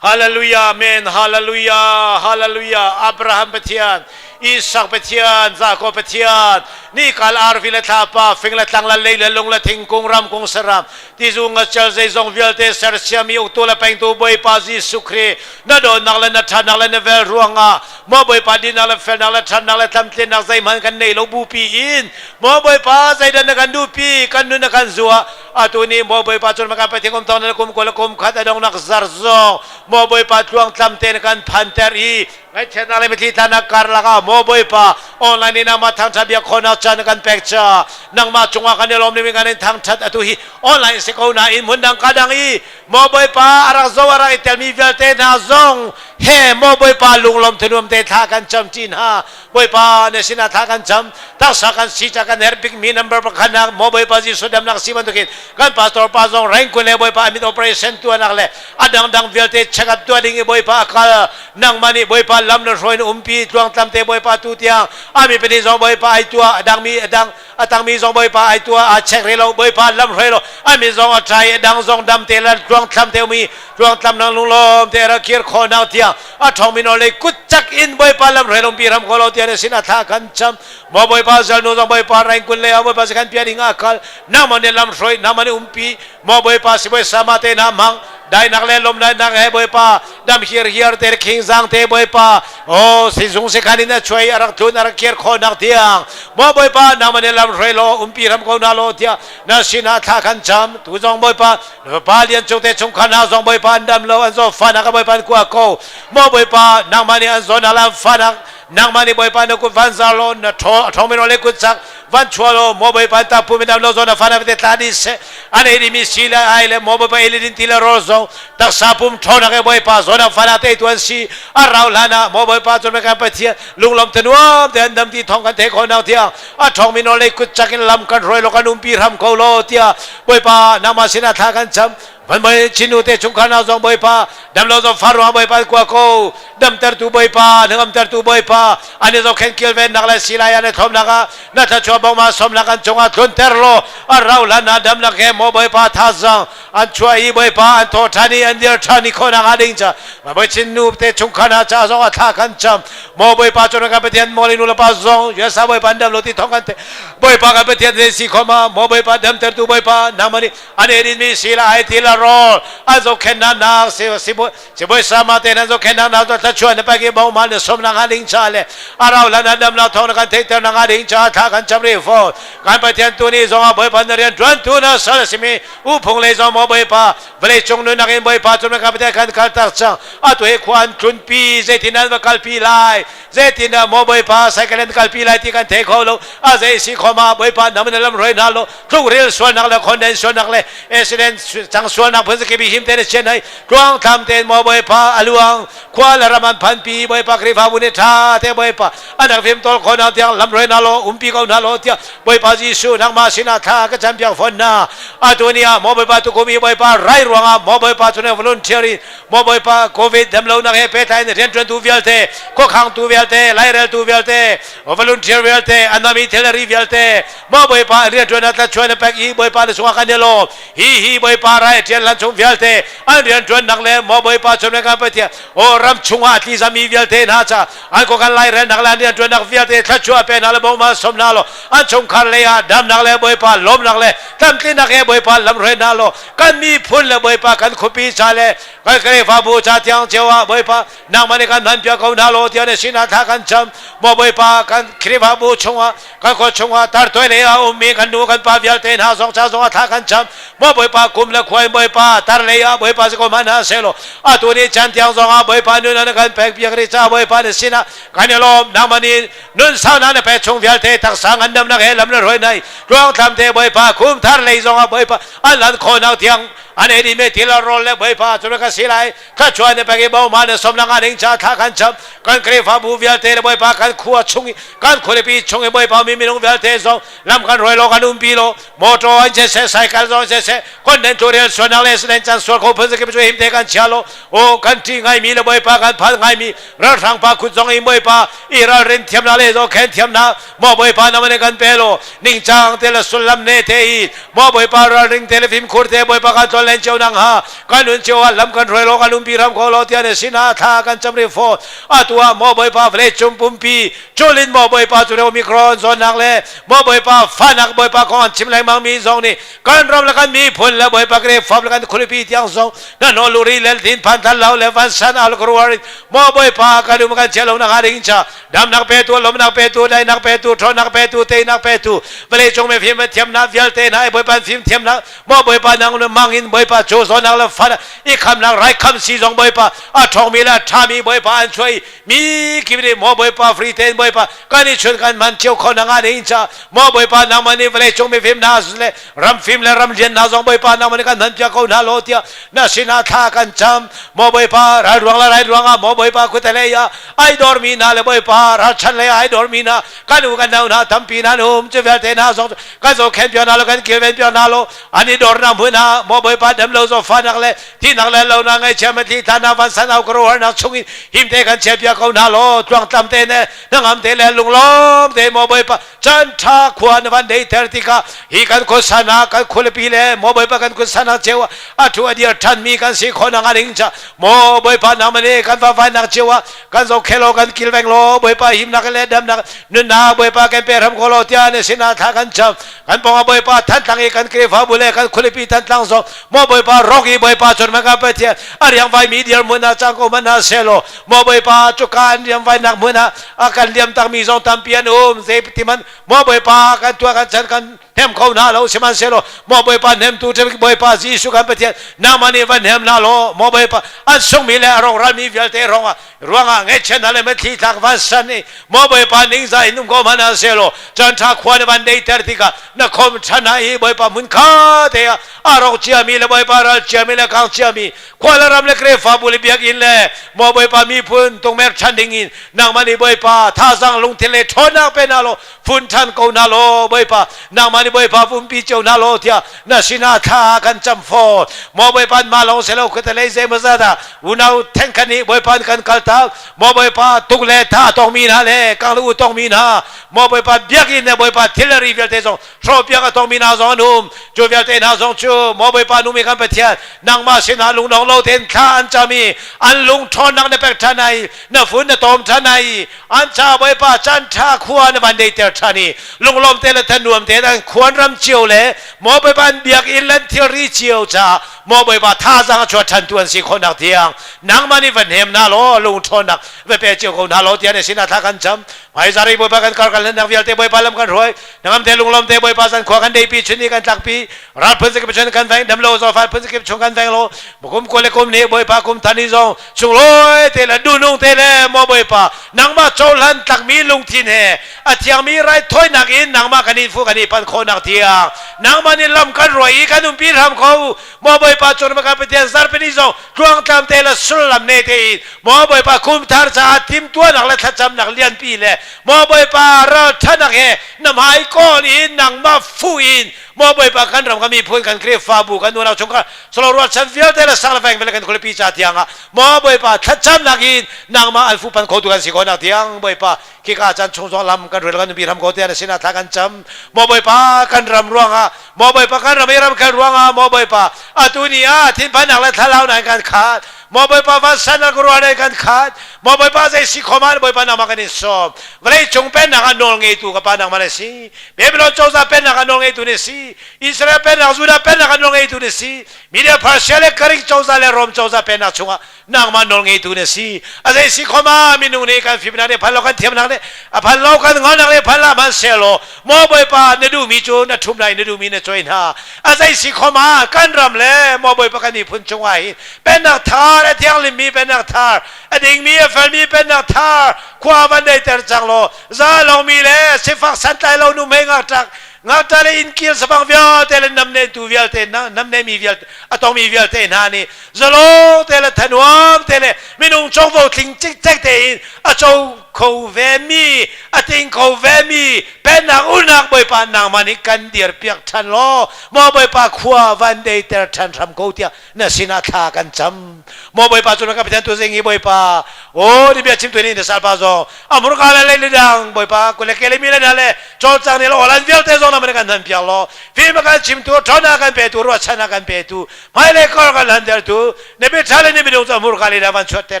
Hallelujah, Amen, Hallelujah, Hallelujah. Abraham Pathian, Isak Pathian, Jakob Pathian, ni kal arfi le thlapa, fing le tlang le lei le lung le thingkung ram kung saram, tizu ngachal zeizong vialte sersiami uktu le pengtu Bawipa Jesuh Khrih, na dawtnak le na ṭhatnak le na vel ruangah maw Bawipa dinnak le felnak le ṭhatnak le tlamtlinnak zeihmanh kan nei lo bupi in maw Bawipa zeidah na kan duhpi kan nun na kan zuah atu nih maw Bawipa cun kan Pathian kum tong na kum kul kum khat a dongnak zar zong maw Bawipa tluangtlam tein kan phanter i ngaihchiatnak le mitthli tlanak karlak ah maw Bawipa online in amah thangṭhat bia khawhnak caan kan pek ca nangmah cungah kan i lawm ning kan in thangṭhat atu hi online si ko nain hmun dang ka dang i maw Bawipa a rak zo a rak i telmi vialte hna zong he maw Bawipa lunglawm thanuam te thla kan cam ṭi hna Bawipa na sinah thla kan cam taksa kan si ca kan herh bikmi number pakhat nak maw Bawipa Jesuh damnak si bantukin kan pastor pa zong rengkun le Bawipa amit operation tuahnak le a dangdang vialte check up tuah ding i Bawipa a kal nangmah nih Bawipa lam na hruai na umpi tluangtlam te Bawipa tu tiang ami pahnih zong Bawipa ai tuah a dangmi a dang a tangmi zong Bawipa ai tuah a check re lo Bawipa lam hruai lo ami zong a trai a dang zong dam te la tluangtlam te umi tluangtlam nang lunglawm te ra kir khawhnak tiang a ṭhawngmi nawl lei kut cak in Bawipa lam hruai pi ram ko lo tiah na sinah thla kan cam maw Bawipa zalnu zong Bawipa rengkun lei ah Bawipa sakhan pia ding ah kal nangmah nih lam hruai nangmah nih umpi maw Bawipa sibawi sama te na hmang dainak le lawmnak he Bawipa dam hiar hiar te khing zang te Bawipa o sizung sekhan in a chuai a rak tlun a rak kir khawhnak tiang maw Bawipa nangmah nih lam hruai law umpi ram ko na law tiah na sinah thla kan cam tu zong Bawipa Pa Lian Cung te chungkhar hna zong Bawipa an dam lo an zaw fanak a Bawipa an kua ko maw Bawipa nangmah nih an zawn alam fanak nangmah nih Bawipa na kut van zar law na thaw thong min le kut chak van chua law maw Bawipa ta pu min dam lo zawn na fanak te tla di se an ei mi si le ai le maw Bawipa eli din ti le rol zong taksa pum thaw nak e Bawipa zawn na fanak te tuan si a rau hlan ah maw Bawipa cun kan Pathian lunglom te nuam te an dam ti thong kan the kho nak tiang a ṭhawng mi nawl kut chak in lam kan hruai lo kan umpi hram ko lo tiah Bawipa nangmah sinah thla kan cam van bawi chinu te chungkhar na zong Bawipa damlo zong faruang Bawipa kua ko damtertu Bawipa hnangamtertu Bawipa ani zohkhen kilvennak le silai an i thlomnak ah na thluachuah bawmah sawmnak an cungah tlunter law a rau hlan ah damnak he maw Bawipa thazaang an chuah i Bawipa an thawh ṭhan i an dir ṭhan i khawhnak hnga ding ca Bawi chin nu te chungkhar hna ca zong ah thla kan cam maw Bawipa cu kan Pathian maw le nu le pa zong USA Bawipa an dam lo ti thawng kan theih Bawipa kan Pathian zei si khom ah maw Bawipa damtertu Bawipa nangmah nih an ei mi si la ai ti la rawl an zohkhenhnak nak sibawi sama te nan zohkhenhnak nak cu thluachuah na pek i bawmah na sawmnak hnga ding ca le a rau hlan ah damnak thawng na kan theihter nak hnga ding ca thla kan cam rih fawn kan Pathian tu nih zong ah Bawipa na rian ṭuantu na sal a simi uphung lei zong maw Bawipa vawlei cung nunnak in Bawipa cu kan Pathian kan kaltak cang atu hi khua an tlunpi zeitin an va kalpi lai zeitin dah maw Bawipa cycle an kalpi lai ti kan thei kho lo a zei si khom ah Bawipa nam na lam hruai hna lo tluk-ril sualnak le khonden sualnak le accident cang sualnak phun zakibi him te na chian hai tluang thlam tein maw Bawipa aluang khua le ram an phanpi Bawipa Khrihfabu nih ṭha te Bawipa anak fim tawl kho na tiang lam hruai hna law umpi ko hna law tiah Bawipa Jesuh nangmah sinah thla ka campiak fawn hna. Atu ni ah maw Bawipa tukum i Bawipa rai ruangah maw Bawipa cu na volunteer in maw Bawipa COVID damlonak he pehtlai in rianṭuantu vialte, khuakhangtu vialte, laireltu vialte, volunteer vialte, anami thilri vialte, maw Bawipa rianṭuan tlachuan na pek i Bawipa na sungah kan i lawm. Hi hi Bawipa rai ṭian hlan chung vialte an rianṭuannak le maw Bawipa cu na kan Pathian aw ram chungah a tlizami vialte hna ca an khuakhan lairelnak le an rianṭuannak vialte thluachuah pe hna le bawmh sawm hna law an chungkhar lei ah damnak le Bawipa lawmnak le tlamtlinnak he Bawipa lamhruai hna law kan miphun le Bawipa kan khuapi ca le kan Khrihfabu ca tiang cio ah Bawipa nangmah nih kan hmanpiak ko hna law tiah na sinah thla kan cam maw Bawipa kan Khrihfabu chungah kan khua chungah tartuai lei ah ummi kan nu kan pa vialte hna zong ca zongah thla kan cam maw Bawipa kum le khua in Bawipa Bawipa tar lei ah Bawipa si ko hmanh hna sehlaw atu ni chan tiang zong ah Bawipa nun an kan pek piak rih caah Bawipa na sinah kan i lawm. Nangmah nih nun saunak na pek chung vialte taksa ngandamnak he lam na hruai hna i tluangtlam te Bawipa kum thar lei zong ah Bawipa an lan khawhnak tiang an ei dihmi thil rawl le Bawipa cu ka si lai. Thluachuah na pek i bawmha na sawmnak ah ding ca thla kan cam. Kan Khrihfabu vialte le Bawipa kan khua chung i kan khualipi chung i Bawipa mi minung vialte zong lam kan hruai law kan umpi law motor an siseh cycle zong siseh kon tu rel sualnak le silen cang sual kho phun zakip cu him te kan chia lo o kan ṭi ngaimi le Bawipa kan phan ngaimi ralhrang pa khut zong i Bawipa i ralrin thiamnak le zo khen thiamnak maw Bawipa na mane kan pe lo ningcang te le sullam ne te i maw Bawipa ralring te le fimkhur te Bawipa kan tlon len cio nang ha kan nun cio ah lam kan hruai lo kan umpi ram kho lo tian sinah thla kan cam ri fo atu ah maw Bawipa vawlei cung pumpi Culin maw Bawipa cu Omicron zawtnak le maw Bawipa fahnak Bawipa kong an chim lengmang mi zong nih kan ram le kan miphun le Bawipa Khrihfabu le kan khualipi tiang zong na nawl luri le thin phan than lo le vansan al kruar maw Bawipa kan um kan chia lo nak ding cha damnak petu lomnak petu dainak petu ṭhawnnak petu teinak petu vawlei cung mi fim thiamnak vialte hna Bawipa fim thiamnak maw Bawipa nang mang in Bawipa cu zawtnak le fahnak i khamnak rai kham si zong Bawipa a ṭhawngmi le a ṭhami Bawipa an chuah i Mi kip nih maw Bawipa free tein Bawipa kan i chun kan hman cio kho na nga ding ca maw Bawipa nangmah nih vawlei cung mifim hna le ram fim le ram lian hna zong Bawipa nangmah nih kan hman piak ko hna law tiah na sinah thla kan cam. Maw Bawipa ral ruang le rai ruang ah maw Bawipa khuatelei ah ai dormi hna le Bawipa ralchan lei ah ai dormi hna kan u kan nau hna tampi hna an um. Cu vialte hna zong kan zohkhenh piak hna law, kan kilven piak hna law, an i dornak hmun ah maw Bawipa damlo zawtfahnak le thihnak le lonak ngaihchia mitthli thlahnak vansan au khuaruahharnak chungin himte kan chiahpiak ko hna law, tluangtlam te le hnangam te le lunglawm te maw Bawipa caan ṭha khua na van deiter tikah hi kan khuasanak kan khualipi le maw Bawipa kan khuasanak cio ah a thu a dir ṭhanmi kan si khawh nakhnga ding ca maw Bawipa nangmah nih kan vavainak cio ah kan zohkhel law, kan kilveng law, Bawipa himnak le damnak nunnak Bawipa kan pe hram ko law tiah na sinah thla kan cam. Kan pawngah Bawipa Thantlang i kan Khrihfabu le kan khualipi Thantlang zong maw Bawipa rawk i Bawipa cun man kan Pathian a riangvai mi dirhmun ah cang ko hmanh hna sehlaw maw Bawipa cuka an riangvainak hmun ah a kan liam takmi zong tampi an um. Zeiti hmanh maw Bawipa kan tuah kan chan kan hnem kho hna lo. Sihmanhsehlaw maw Bawipa hnemtu Bawipa Jesuh kan Pathian nangmah nih van hnem hna law maw Bawipa an sungmi le a rawkralmi vialte rongah ruangah ngaihchiatnak le mitthli tlak vansan i maw Bawipa ningzah in um ko hmanh ah sehlaw caan ṭha khua na van deiter tikah na khom ṭhan ah hi Bawipa hmun kha te ah a rawk ciami le Bawipa ral ciami le kang ciami khua le ram le Khrihfabu le biakinn le maw Bawipa miphun tungmer ṭhan ding in nangmah nih Bawipa thazaang lungthin le ṭhawnnak pe hna law fun ṭhan ko hna law Bawipa nangmah nih Bawipa vumpi cio hna law tiah na sinah thla kan cam fawn. Maw Bawipa, mah lawng si lo khuatelei zeimawzat ah unau thenkhat nih Bawipa kan kaltak. Maw Bawipa, tuk le tha tongmi hna le kang le u tongmi hna, maw Bawipa, biakinn le Bawipa thil le ri vialte zong hrawhpiak a tongmi hna zong an um. Cu vialte hna zong cu maw Bawipa nungmi kan Pathian nangmah sinah lungdong lo tein thla an cam i an lung ṭhawnnak na pek ṭhan ai, na fun na tom ṭhan ai, an ca Bawipa caan ṭha khua na van deiter ṭhan i lunglawm te le thanuam te an khuan ram cio le maw Bawipa an biakinn le an thilri cio caah maw Bawipa thazaang a chuah ṭhan tu an si khawhnak tiang nangmah nih van hnem hna law lungṭhawnnak va pe cio ko hna law tiah na sinah thla kan cam. Hmaizarh i Bawipa kan kar kan hlennak vialte Bawipa lam kan hruai hnangam te lunglawm te Bawipa zan khua kan deipi chun ni kan tlakpi ral phun zakip chun kan veng damlo zawfai phun zakip chung kan veng lo kum kul le kum ni Bawipa kum than ni zong sunglawi te le duhnung te le maw Bawipa nangmah cohlan tlakmi lungthin he a thiangmi raithawinak in nangmah kan in fu kan i pan khawhnak tiang nangmah nih lam kan ruai i kan umpi hram ko. Maw Bawipa cun kan Pathian zarhpini zong tluangtlam te le sullam ne tein maw Bawipa kum thar caah timtuahnak le thlacamnak lianpi le maw Bawipa ralṭhanak he na hmai kawl in nangmah fuh in maw Bawipa kan ram kan miphun kan Khrihfabu kan unau chungkhar solo rualchan vialte le sang le veng vialte kan khualipi ca tiang ah maw Bawipa thlacamnak in nangmah an fuhpan khotu kan si khawhnak tiang Bawipa khika caan chung zong lam kan rel kan nupi ram ko te na sinah thla kan cam. Maw Bawipa kan ram ruangah, maw Bawipa kan ram i ramkhel ruangah, maw Bawipa atu ni ah thinphannak le thlalaunak in kan khat. Maw Bawipa vansan na ruah le kan khat. Maw Bawipa zei si khom ah Bawipa nangmah kan in sawm. Vawlei cung pennak ah nawl ngeitu ka pa nangmah na si. Babylon cozah pennak ah nawl ngeitu na si. Israel pennak, Judah pennak ah nawl ngeitu na si. Media Persia le Greek cozah le Rom cozah pennak chungah nangmah nawl ngeitu na si. A zei si khom ah minung nih kan fimnak nih phan lo kan thiamnak nih a phan lo kan hngalnak nih phan la hmanhsehlaw maw Bawipa na duhmi cu na ṭhum lai na duhmi na choi hna. A zei si khom ah kan ram le maw Bawipa kan miphun chungah hin pennak thar a thianghlimmi pennak thar a dingmi a felmi pennak thar khua van deiter cang law za longmi le sifak santlai lo nu mei ngakṭak ngakṭah le innkil sabang vialte le namnehtu vialte namnehmi vialte a tongmi vialte hna nih zalong te le thanuam te le minung covo tling cikcek tein a co kho vemi a ting kho vemi pennak ulnak Bawipa nangmah nih kan dir piak ṭhan law maw Bawipa khua van deiter ṭhan hram ko tiah na sinah thla kan cam maw Bawipa cu na ka Pathian tu zing hi Bawipa o ni bia chimtu nih na salpa zong amurka le lei dang Bawipa kule ke le mi le na le cawlcang ni le awlan vialte zong na man kan hman piak law fim a kan chimtu ṭhawnnak kan petu ruahchannak kan petu hmailei kor kan hlantertu na bia ṭha le ni minung cu amurka le van chuat ter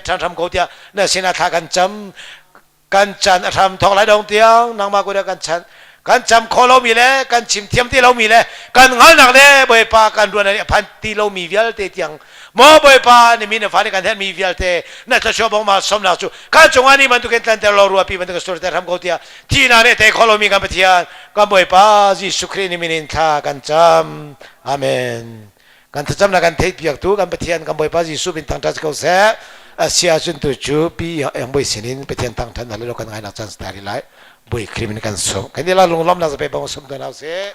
ṭhan hram ko tiah na sinah thla kan cam kan chan a hram thawk lai dong tiang nangmah kut ah kan chan kan cam kho lomi le kan chim thiam ti lomi le kan hngalnak le Bawipa kan ruan a phan ti lomi vialte tiang maw Bawipa ni min fa nih kan herhmi vialte na thluachuah bong ma somnak cu kan cungah ni bantukin tlanter lo ruapi bantukin surter hram ko tiah thihnak nih tei kho lomi kan Pathian kan Bawipa Jesuh Khrih ni min in thla kan cam amen Kan thlacamnak kan theihpiaktu kan Pathian kan Bawipa Jesuh min thangṭhat ko seh. A si ahcun tu cu pi yang bawi sinin Pathian thangṭhat hna le kan ngainak caan si lai. Bawi Khrih min kan sung. Kan ila lunglawmnak zape bang sum tuan hau sih.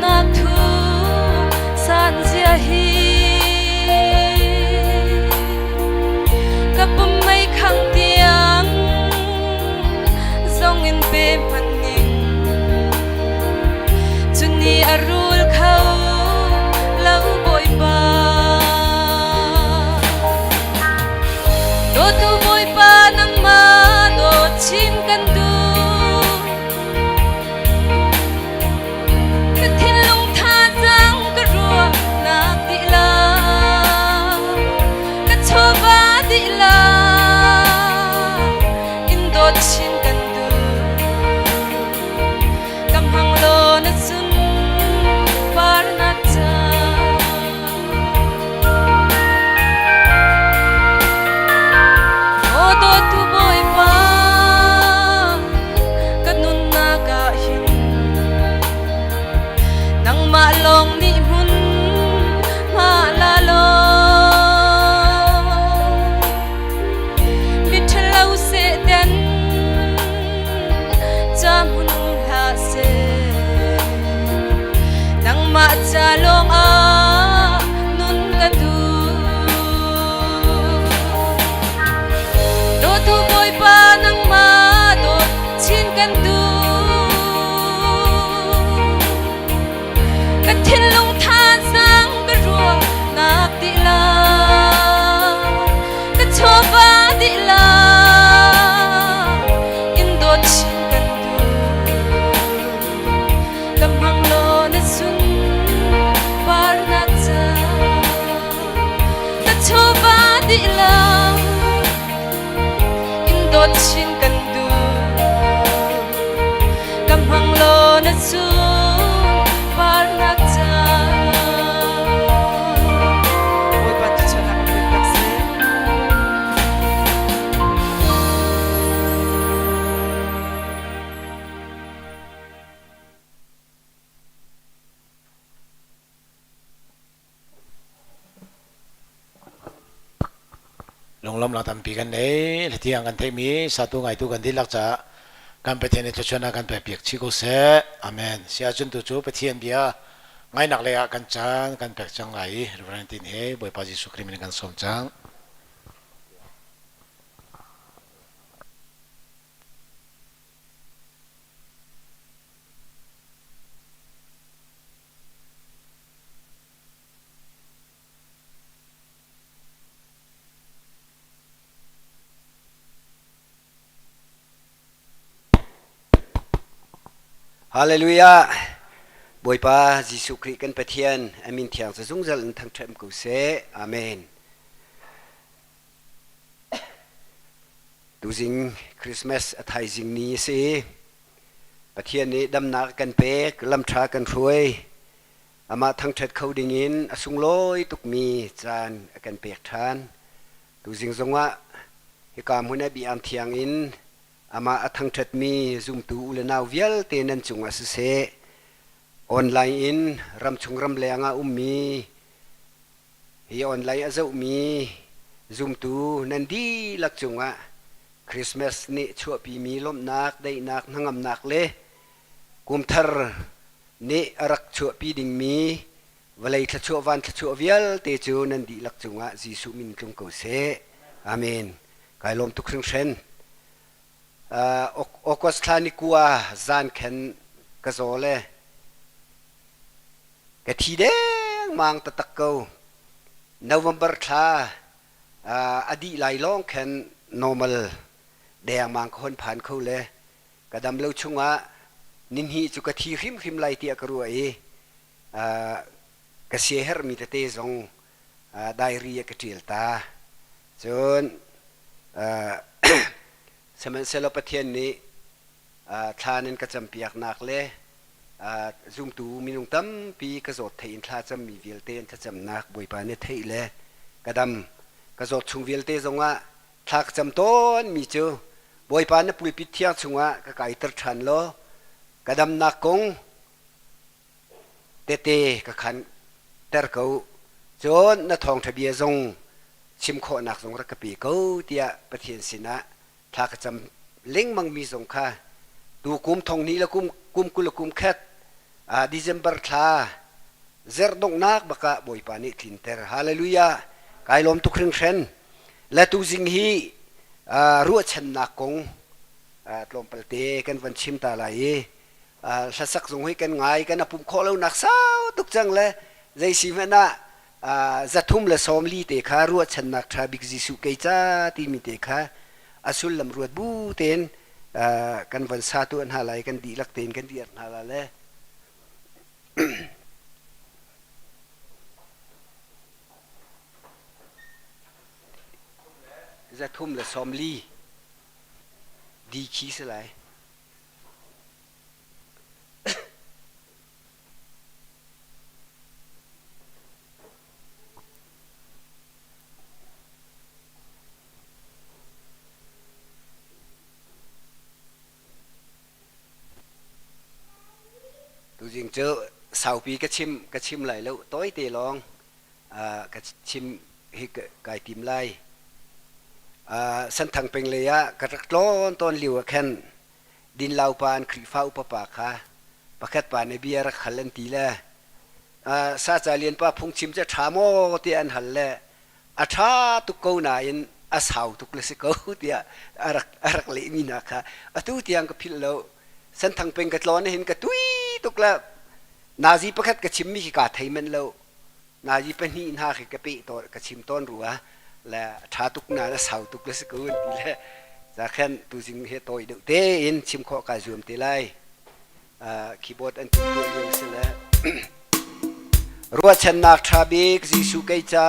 dawtnak thu san zia hi ka pum mei khang tiang zong in pe hmanh ning cuni a rul kho lo Bawipa. Dawtu Bawipa nangmah dawt chin kan duh. Ka thinlung thazaang ka ruahnak dihlak, ka chawva dihlak in dawt chin kan duh. Ka hmang law na sunparnak ca. Aw dawtu Bawipa, ka nunnak ah hin nangmah lawng nih hmun hma la law miṭhalo sehten ca hmun um hlah seh. Nangmah ca lawng ah nun ka duh. Dawtu Bawipa nangmah dawt chin kan duh. Ka thinlung thazaang ka ruahnak dihlak, ka chawva dihlak in dawt chin kan duh. Ka hmang law na sunparnak ca, ka chawva dihlak in dawt chin kan duh. Ka hmang law na sunparnak ca. Bawipa thluachuahnak in pek tak seh. Lunglawmhnak tampi kan nei. Hitiang kan theihmi satu ngaitu kan dihlak caah kan Pathian nih thluachuahnak kan pekpiak chih ko seh. Amen. Si ahcun tu cu Pathian bia ngainak lei ah kan caan kan pek cang lai i Reverend Tin he Bawipa Jesuh Khrih min in kan sawm cang. Hallelujah! Bawipa Jesuh Khrih kan Pathian a min thiang cu zungzal in thangṭhat ko seh. Amen. Tuzing Christmas a thaizing ni a si. Pathian nih damnak a kan pek, lamṭha kan hruai. Amah thangṭhat kho dingin a sunglawi tukmi caan a kan pek ṭhan. Tuzing zongah hika hmun ah biaam thiang in amah a thangṭhatmi zumtu u le nau vialte nan cungah siseh, online in ramchung ramleng ah ummi hi online a zohmi zumtu nan dihlak cungah Christmas nih chuahpimi lawmhnak, daihnak, hnangamnak le kumthar nih a rak chuahpi dingmi vawlei thluachuah van thluachuah vialte cu nan dihlak cungah Jesuh min tlung ko seh. Amen. Kai lawm tuk hringhran. Uh, August thla ni kua zan khen ka zaw le ka thi dengmang taktak ko. November thla uh, a dih lai lawng khan normal dengmang ka hon phan kho le ka dam lo chungah ninhi cu ka thi hrimhrim lai tiah ka ruah i uh, ka siaherhmi tete zong uh, diary ah ka ṭial ta. Cun uh, sihmanhsehlaw Pathian nih uh, thla nan ka campiaknak le zumtu minung tampi ka zawt thei in thla cammi vialte an thlacamnak Bawipa nih theih le ka dam ka zawt chung vialte zongah thla ka cam tawnmi cu Bawipa na pulpit thiang chungah ka kaiter ṭhan law ka damnak kong tete ka khan ter ko cun na thawngṭha bia zong chim khawhnak zong rak ka pe ko tiah Pathian sinah thla ka cam lengmang mi zong kha tu kum thong hnih le kum kum 20 le kum khat. December thla zerh donghnak bak ah Bawipa nih tlinter. Hallelujah. Kai lawm tuk hringhren. Le tuzing hi ruahchannak kong tlawmpal te kan van chim ta lai i hlasak zong hi kan ngai kan a pum khawh lonak sau tuk cang le zei si hmanh ah 340 te kha ruahchannak ṭha bik Jesuh kei ca timi te kha a sullam ruat bu tein kan van sa tuah hna lai, kan dihlak tein kan dir hna la le. 340 di khi si lai. Tuzing cu saupi ka chim lai lo, tawite lawng ka chim hi kai tim lai. Santhang peng lei ah ka rak tlawn tawn lio ah khan Dinlau pa an Khrihfa upa pa kha pakhat pa nih bia rak hal an ti le Saca Lian pa phungchim cu a ṭha maw tiah an hal le a ṭha tuk ko nain a sau tuk le si ko tiah a rak lehmi hna kha atu tiang ka philh lo. Senthang peng ka tlawn hin ka tui tuk le nazi pakhat ka chimmi khi kaa thei manh lo. Nazi pahnih hna khi ka peh tawn, ka chim tawn rua le a ṭha tuk nain a sau tuk le si ko an ti le za khan tuzing he tawi deuh tein chim khawh kai zuam te lai. Keyboard an timhtuah lio si le ruahchannak ṭha bik Jesuh kei ca.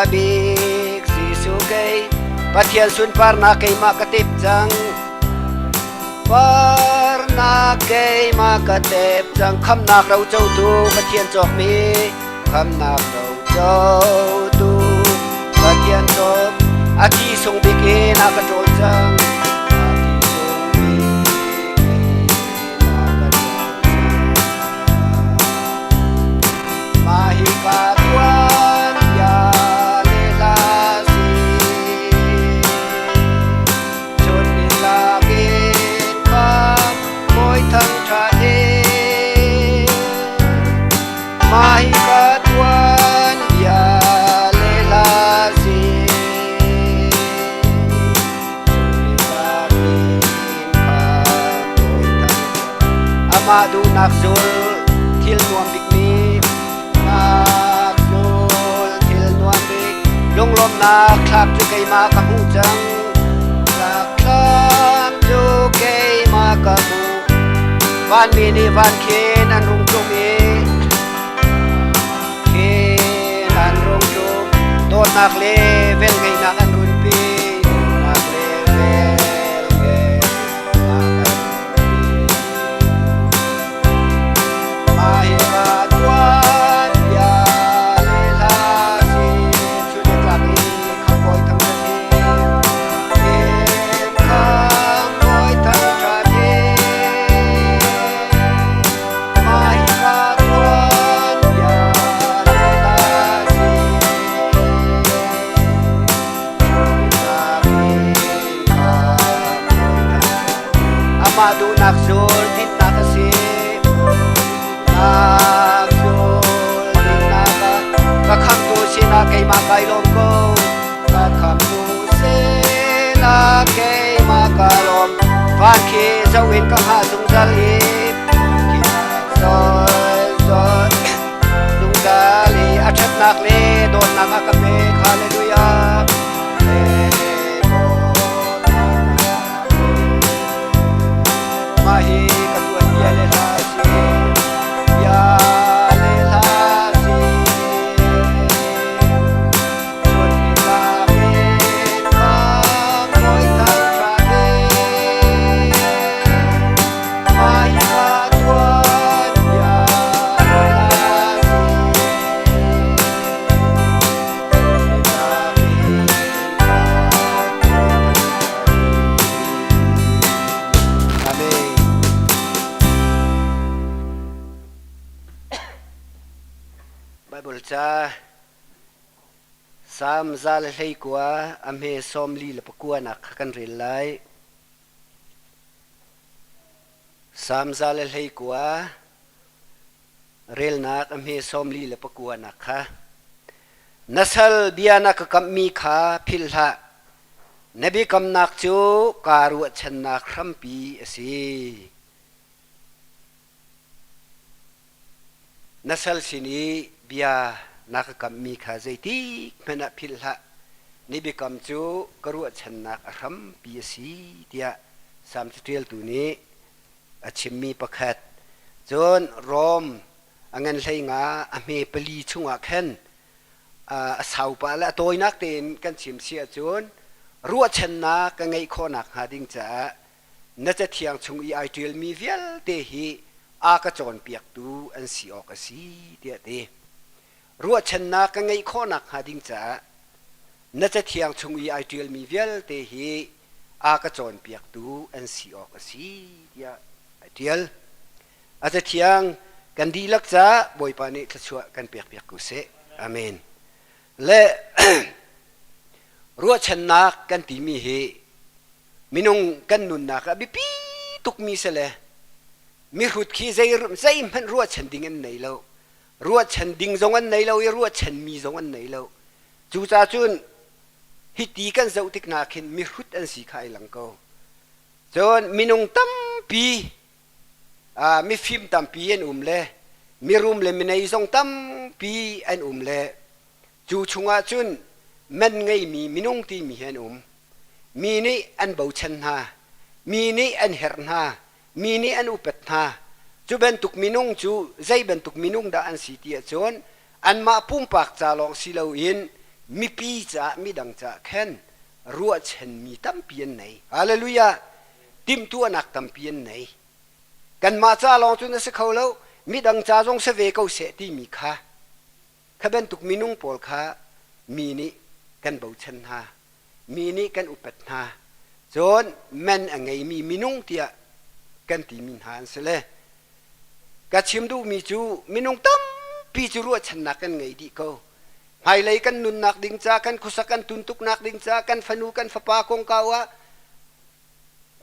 Bik Jesuh kei Pathian sunparnak keimah ka tep cang, parnak keimah ka tep cang. Khamnak ro cotu Pathian cawkmi, khamnak ro cotu Pathian cawk, a thi sung bik in a ka ṭawl cang, a thi sung bik in a ka ṭawl cang. Mah hi ka tuan bia le hla si, chun ni lak in kham bawi thang ṭha he. Mah hi ka tuan bia le hla si, chun ni lak in kham bawi thang ṭha. Amah duhnak zul thil nuam bikmi, nak zul thil nuam bik, lunglawmhnak thlap cu keimah ka hmuh cang, tlak thlam cu keimah ka hmuh. Vanmi nih van khin an rung tlum i khin an rung tlum, dawtnak le velngeihnak an runpi, dawtnak le velngeihnak an runpi. Mah hi ka tuan bia le hla si, chun i tlak i khambawi thangṭhat hi, in khambawi thangṭhat hi. Mah hi ka tuan bia le hla si, chun i tlak i khambawi thangṭhat. Amah duhnak zul dinnak a si. Nak zul dinnak ah ka khamtu sinah keimah kai lawm ko. Ka khamtu sinah keimah ka lawm. Van khi zoh in ka hngah zungzal i zungzal i a ṭhatnak le dawtnak a ka pek. Hallelujah. ca Salm 119 a hme 44 nak kha kan rel lai. Salm 119 relnak a hme 44 nak kha. Na sal bia na ka kamhmi kha philh hlah. Na biakamnak cu kaa ruahchannak hrampi a si. Na sal sin i bia na ka kamhmi kha zeitik hmanh ah philh hlah. Ni biakam cu ka ruahchannak a hrampi a si tiah Salm caṭialtu nih a chimmi pakhat. Cun Rom a ngan 15 a hme pali chungah khan a saupa le a tawinak tein kan chim si ahcun ruahchannak ka ngeih khawhnak hnga ding caah na cathiang chung i ai ṭialmi vialte hi a ka cawnpiaktu an si awk a si tiah ti. Ruahchannak ka ngeih khawhnak hnga ding caah na cathiang chung i ai ṭialmi vialte hi a ka cawnpiaktu an si awk a si tiah a ṭial. A cathiang kan dihlak caah Bawipa nih thluachuah kan pekpiak ko seh. Amen. Le ruahchannak kan timi hi minung kan nunnak ah biapi tukmi si le mihrut khi zei zeihmanh ruahchan ding an nei lo. Ruahchan ding zong an nei lo i ruahchanmi zong an nei lo. Cucaah cun hiti kan zoh tik hna khin mihrut an si kha ai lang ko. Cun minung tampi mifim tampi an um le mirum le minei zong tampi an um le cu chungah cun man ngeimi minung timi hi an um. Mi nih an bochan hna, mi nih an herh hna, mi nih an upat hna. Cu bantuk minung cu zei bantuk minung dah an si ti ahcun anmah pumpak ca lawng si loin mipi caah midang caah khan ruahchanmi tampi an nei. Hallelujah! Timhtuahnak tampi an nei. Kanmah ca lawng cun a si kho lo, midang ca zong si ve ko seh timi kha kha bantuk minung pawl kha mi nih kan bochan hna, mi nih kan upat hna. Cun man a ngeimi minung tiah kan timi hna an si le ka chim duhmi cu minung tampi cu ruahchannak kan ngei dih ko. Hmailei kan nunnak ding ca, kan khuasak kan tuntuknak ding ca, kan fanu kan fapa kongkau ah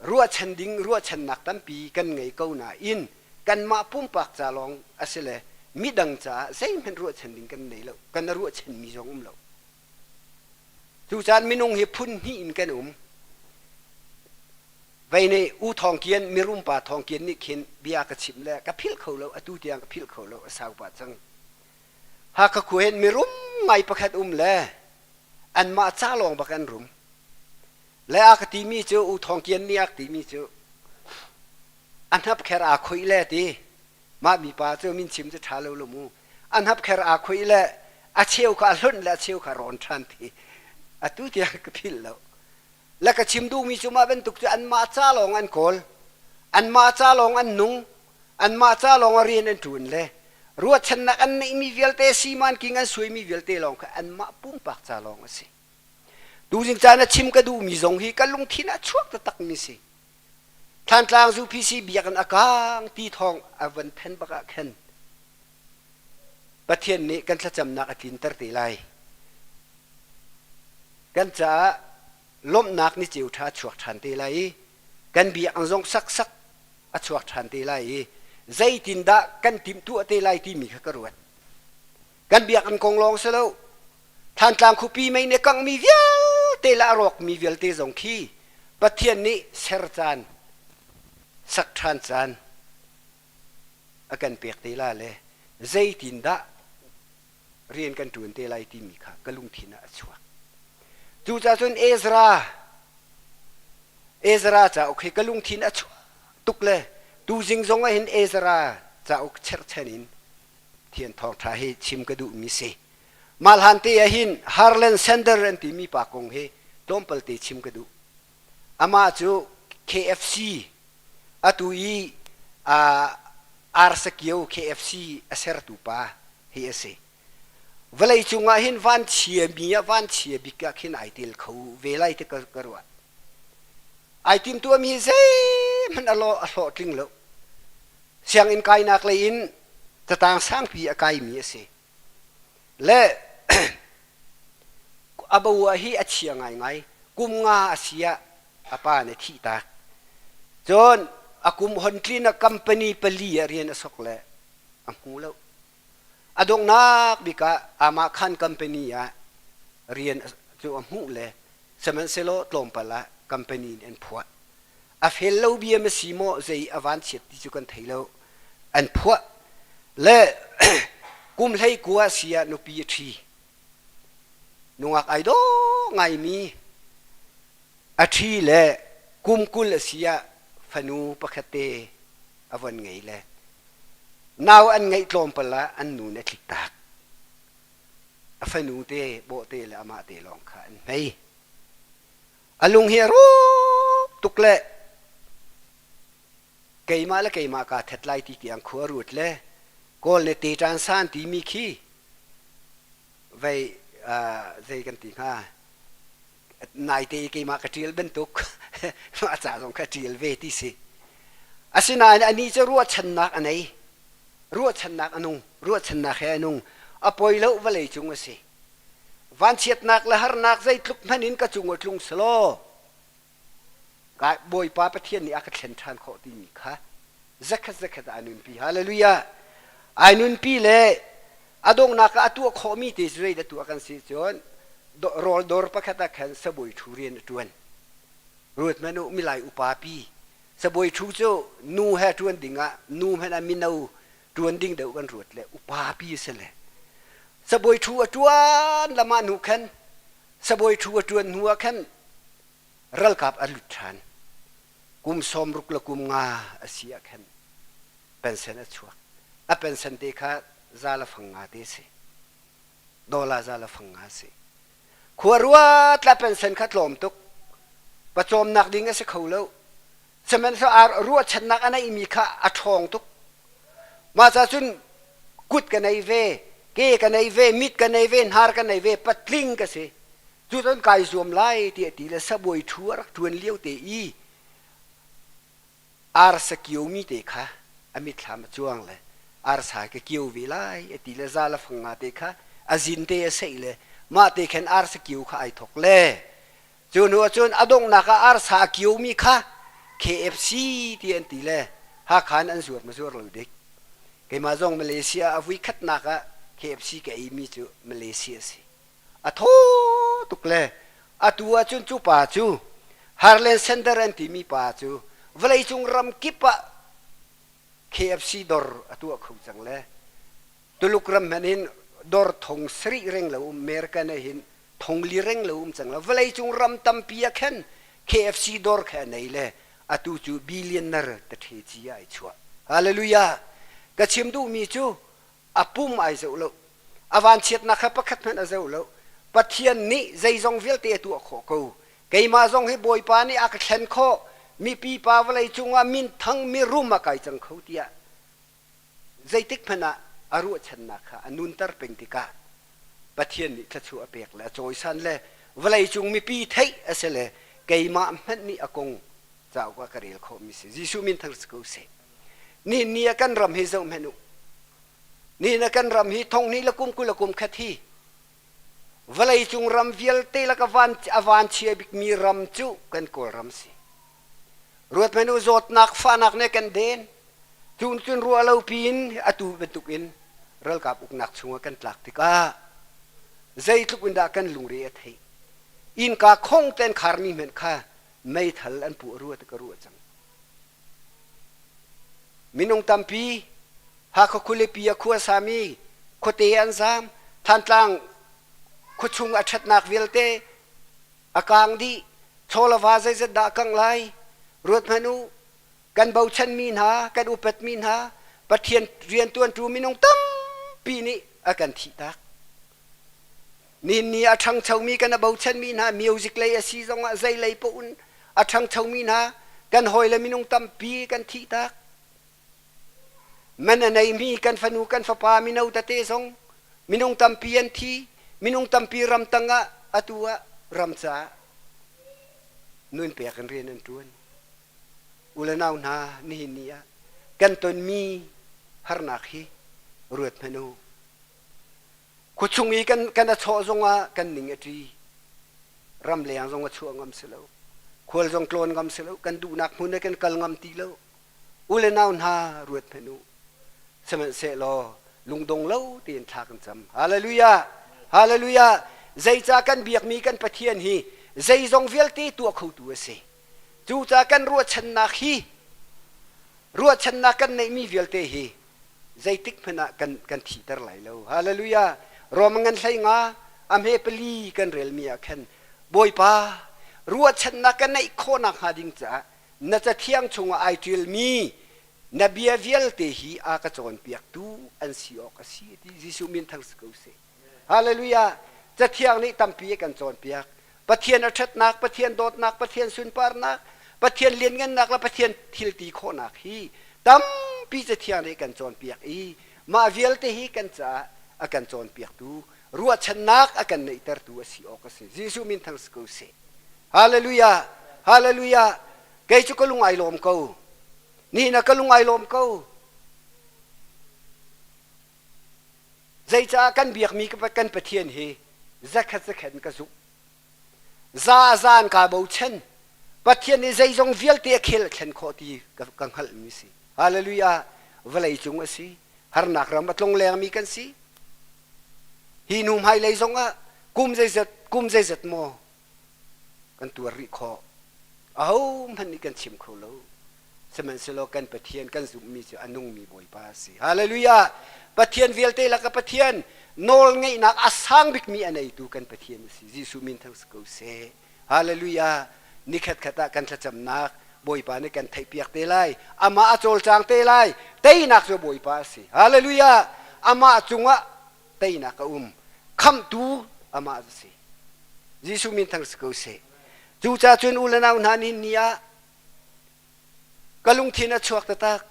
ruahchan ding ruahchannak tampi kan ngei ko nain kanmah pumpak ca lawng a si le midang caah zeihmanh ruahchan ding kan nei lo kan ruahchanmi zong um lo cucaan minung hi phun hnih in kan um vei nih u thawng kian mirum pa thawng kian nih khin bia ka chimh le ka philh kho lo atu tiang ka philh kho lo a sau pah cang Hakha khua hin mirum ngai pakhat um le anmah ca lawng bak an rum Le a ka timi cu U Thawng Kian nih a ka timi cu a hnapkher aa khoih le ti mah mipa cu min chim cu ṭha lo lo mu a hnapkher aa khoih le a cheu kha a hlonh le a cheu kha rawn ṭhan ti atu tiang ka philh lo le ka chim duhmi cu mah bantuk cu anmah ca lawng an kawl anmah ca lawng an nung anmah ca lawng a rian an ṭuan le ruahchannak an neihmi vialte siman king an suaimi vialte lawng kha anmah pumpak ca lawng a si Tuzing caan a chim ka duhmi zong hi ka lungthin ah chuak taktakmi si. Thlantlang UPC biakinn a kaang ti thawng a van then bak ah khan Pathian nih kan thlacamnak a tlinter te lai. Kan caah lawmhnak ni ceu ṭha chuak ṭhan te lai i kan biakinn zong saksak a chuak ṭhan te lai i zeitindah kan timhtuah te lai timi kha ka ruat. Kan biakinn kong lawng si lo, Thantlang khuapi mei nih a kanghmi vialte le a rawkmi vialte zong khi Pathian nih ser caan, sak ṭhan caan a kan pek te la le zeitindah rian kan ṭuan te lai timi kha ka lungthin ah a chuak. Cucaah cun Ezra, Ezra cauk hi ka lungthin a chuak tuk le tuzing zong ah hin Ezra cauk cherhchan in Thian thawngṭha hi chim ka duhmi si. Mah hlan te ah hin Harlan Sanders an timi pa kong hi tlawmpal te chim ka duh. Amah cu KFC atu i Arsakio KFC a sertu pa hi a si. Vawlei cungah hin vanchia mi ah vanchia bik ah khin ai tel kho ve lai ti ka ruat. Ai timtuahmi hi zeihmanh a hlawhtling lo. Sianginn kainak lei in catang sangpi a kaimi a si. Le a bo hi a chia ngaingai. Kum nga a si ah a pa nih thih tak. Cun a kum hon tlin ah company pali ah rian a sok le a hmu lo. A donghnak bik ah amah khan company ah rian cu a hmuh le sihmanhsehlaw tlawmpal ah company nih an phuah. A fel lo bia ma si maw zei a vanchiat ti cu kan thei lo. An phuah le kum 19 si ah nupi a ṭhi. Nungak ai dawh ngaimi a ṭhi le kum 20 a si ah fanu pakhat te a von ngei le nau an ngeih tlawmpal ah an nu nih a tliktak. A fanu te bawhte le amah te lawng kha an hmei. A lung hi a rawk tuk le keimah le keimah kaa that lai ti tiang khua ruat le Kawl nih teṭan san timi khi vei zei kan ti hnga naite i keimah ka ṭial bantuk a ca zong kha ṭial ve ti si. Asinain anih cu ruahchannak a nei. Ruahchannak a nung. Ruahchannak he a nung. A poi lo vawlei cung a si. Vanchiatnak le harnak zeitluk hmanh in ka cung a tlung selaw Bawipa Pathian nih a ka thlen ṭhan khawh timi kha zakhat zakhat ah a nunpi. Hallelujah! Ai nunpi le a donghnak ah a tuah khawhmi te cu zeidah tuah kan si cun rawl dawr pakhat ah khan sabawi ṭhu rian a ṭuan. Ruat hmanh u, milai upa pi sabawi ṭhu cu nu he ṭuan ding ah nu hmanh ah mino ṭuan ding deuh kan ruat le upa pi a si le sabawi ṭhu a ṭuan lamah hnu khan sabawi ṭhu a ṭuan hnu ah khan ralkap a lut ṭhan. Kum 60 le kum nga a si ah khan pension a chuak. A pension te kha za le fang nga te a si. Dollar za le fang nga a si. Khua ruat la pension kha tlawm tuk. Pawcawmnak ding a si kho lo. Sihmanhsehlaw ruahchannak a neihmi kha a ṭhawng tuk. Mah ca cun kut ka nei ve, ke ka nei ve, mit ka nei ve, hnar ka nei ve, patling ka si. Cucun kai zuam lai tiah ti le sabuai ṭhu a rak ṭuan lio te i arsa kiomi te kha a mitthlam a cuang le arsa ka kio ve lai a ti le za le fang nga te kha a zin te a seih le mah te khan arsa kio kha ai thok le cu hnu ahcun a donghnak ah arsa a kiomi kha KFC ti an ti le Hakha in an zuar ma zuar lo dik keimah zong Malaysia a vui khatnak ah KFC ka eimi cu Malaysia a si a thaw tuk le atu ahcun cu pa cu Harlan Sanders an timi pa cu vawleicung ram kip ah KFC dawr a tuah kho cang le Tuluk ram hmanh hin dawr thong sarih reng lo um American ah hin thong li reng lo um cang lo vawleicung ram tampi ah khan KFC dawr kha a nei le atu cu billionaire tathe ci ah ai chuah hallelujah ka chim duhmi cu a pum ai zoh lo a vanchiatnak kha pakhat hmanh a zoh lo Pathian nih zeizong vialte a tuah khawh ko keimah zong hi Bawipa nih a ka thlen khawh mipi pa vawlei cungah minthang mirum a kai cang kho tiah zeitik hmanh ah a ruahchannak kha a nunter peng tikah Pathian nih thluachuah a pek le a cawisan le vawleicung mipi theih a si le keimah hmanh nih a kong cauk ah ka rel khawhmi si Jesuh min thang si ko seh ni ni ah kan ram hi zoh hmanh u ni na kan ram hi thong hnih le kum 20 le kum khat hi vawleicung ram vialte lak a van a van chia bikmi ram cu kan Kawlram si ruat hmanh u zawtnak fahnak nih kan den cun cun ruah lo piin atu bantuk in ralkap uknak chungah kan tlak tikah zeitluk in dah kan lungre a theih innka khong ten kharmi hmanh kha meithal an puah rua ti ka ruah cang Minung tampi Hakha khualipi ah khua sami khuate an zaam. Thantlang khuachung a ṭhatnak vialte a kaang dih. Chaw le va zeizat dah a kangh lai? Ruat hmanh u. Kan bochanmi hna, kan upatmi hna, Pathian rianṭuantu minung tampi nih a kan thihtak. Nihin ni a ṭhangchomi kan a bochanmi hna music lei a si zongah zei lei paoh in a ṭhangchomi hna kan hawile minung tampi kan thihtak. Man a neimi kan fanu kan fapa mino tete zong minung tampi an thi. Minung tampi ramtang ah atu ah ram caah nun pek in rian an ṭuan. U le nau hna nihin ni ah kan tonmi harnak hi ruat hmanh u. Khuachung i kan kan a chawh zongah kan ning a ṭi. Ramleng zong a chuah ngam si lo. Khual zong tlawn ngam si lo. Kan duhnak hmun ah kan kal ngam ti lo. U le nau hna ruat hmanh u. Sihmanhsehlaw lungdong lo tein thla kan cam. Hallelujah! Hallelujah! Zeicah kan biakmi kan Pathian hi zeizong vialte tuah khotu a si. Cucaah kan ruahchannak hi ruahchannak kan neihmi vialte hi zeitik hmanh ah kan kan thihter lai lo. Hallelujah! Rom ngan hlei nga a hme pali kan relmi ah khan Bawipa ruahchannak ka neih khawhnak hnga ding caah na cathiang chungah ai ṭialmi na bia vialte hi a ka cawnpiaktu an si awk a si ti Jesuh min thang si ko seh. Hallelujah! Cathiang nih tampi a kan cawnpiak. Pathian a ṭhatnak, Pathian dawtnak, Pathian sunparnak, Pathian lianngannak le Pathian thilti khawhnak hi tampi Cathiang nih kan cawnpiak i mah vialte hi kan caah a kan cawnpiaktu, ruahchannak a kan neihtertu a si awk a si. Jesuh min thang si ko seh. Hallelujah! Hallelujah! Kei cu ka lung ai lawm ko. Nihin ah ka lung ai lawm ko. Zeicah kan biakmi kan Pathian hi zakhat zakhat in ka zumh. Za zan kaa bochan. Pathian nih zeizong vialte a khel a thlen khawh ti ka, ka hngalhmi si. Hallelujah! Vawlei cung a si. Harnak ram a tlung lengmi kan si. Hi hnu hmailei zongah kum zeizat kum zeizat maw kan tuar rih khawh. Ahohmanh nih kan chim kho lo. Sihmanhsehlaw kan Pathian kan zumhmi cu a nungmi Bawipa a si. Hallelujah! Pathian vialte lak ah Pathian nawl ngeihnak a sang bikmi a neitu kan Pathian a si. Jesuh min thang si ko seh. Hallelujah! Nikhat khat ah kan thlacamnak Bawipa nih kan theihpiak te lai. Amah a cawlcang te lai. Teinak cu Bawipa a si. Hallelujah! Amah cungah teinak a um. Khamhtu amah a si. Jesuh min thang si ko seh. Cucaah cun u le nau hna nihin ni ah ka lungthin a chuak taktak.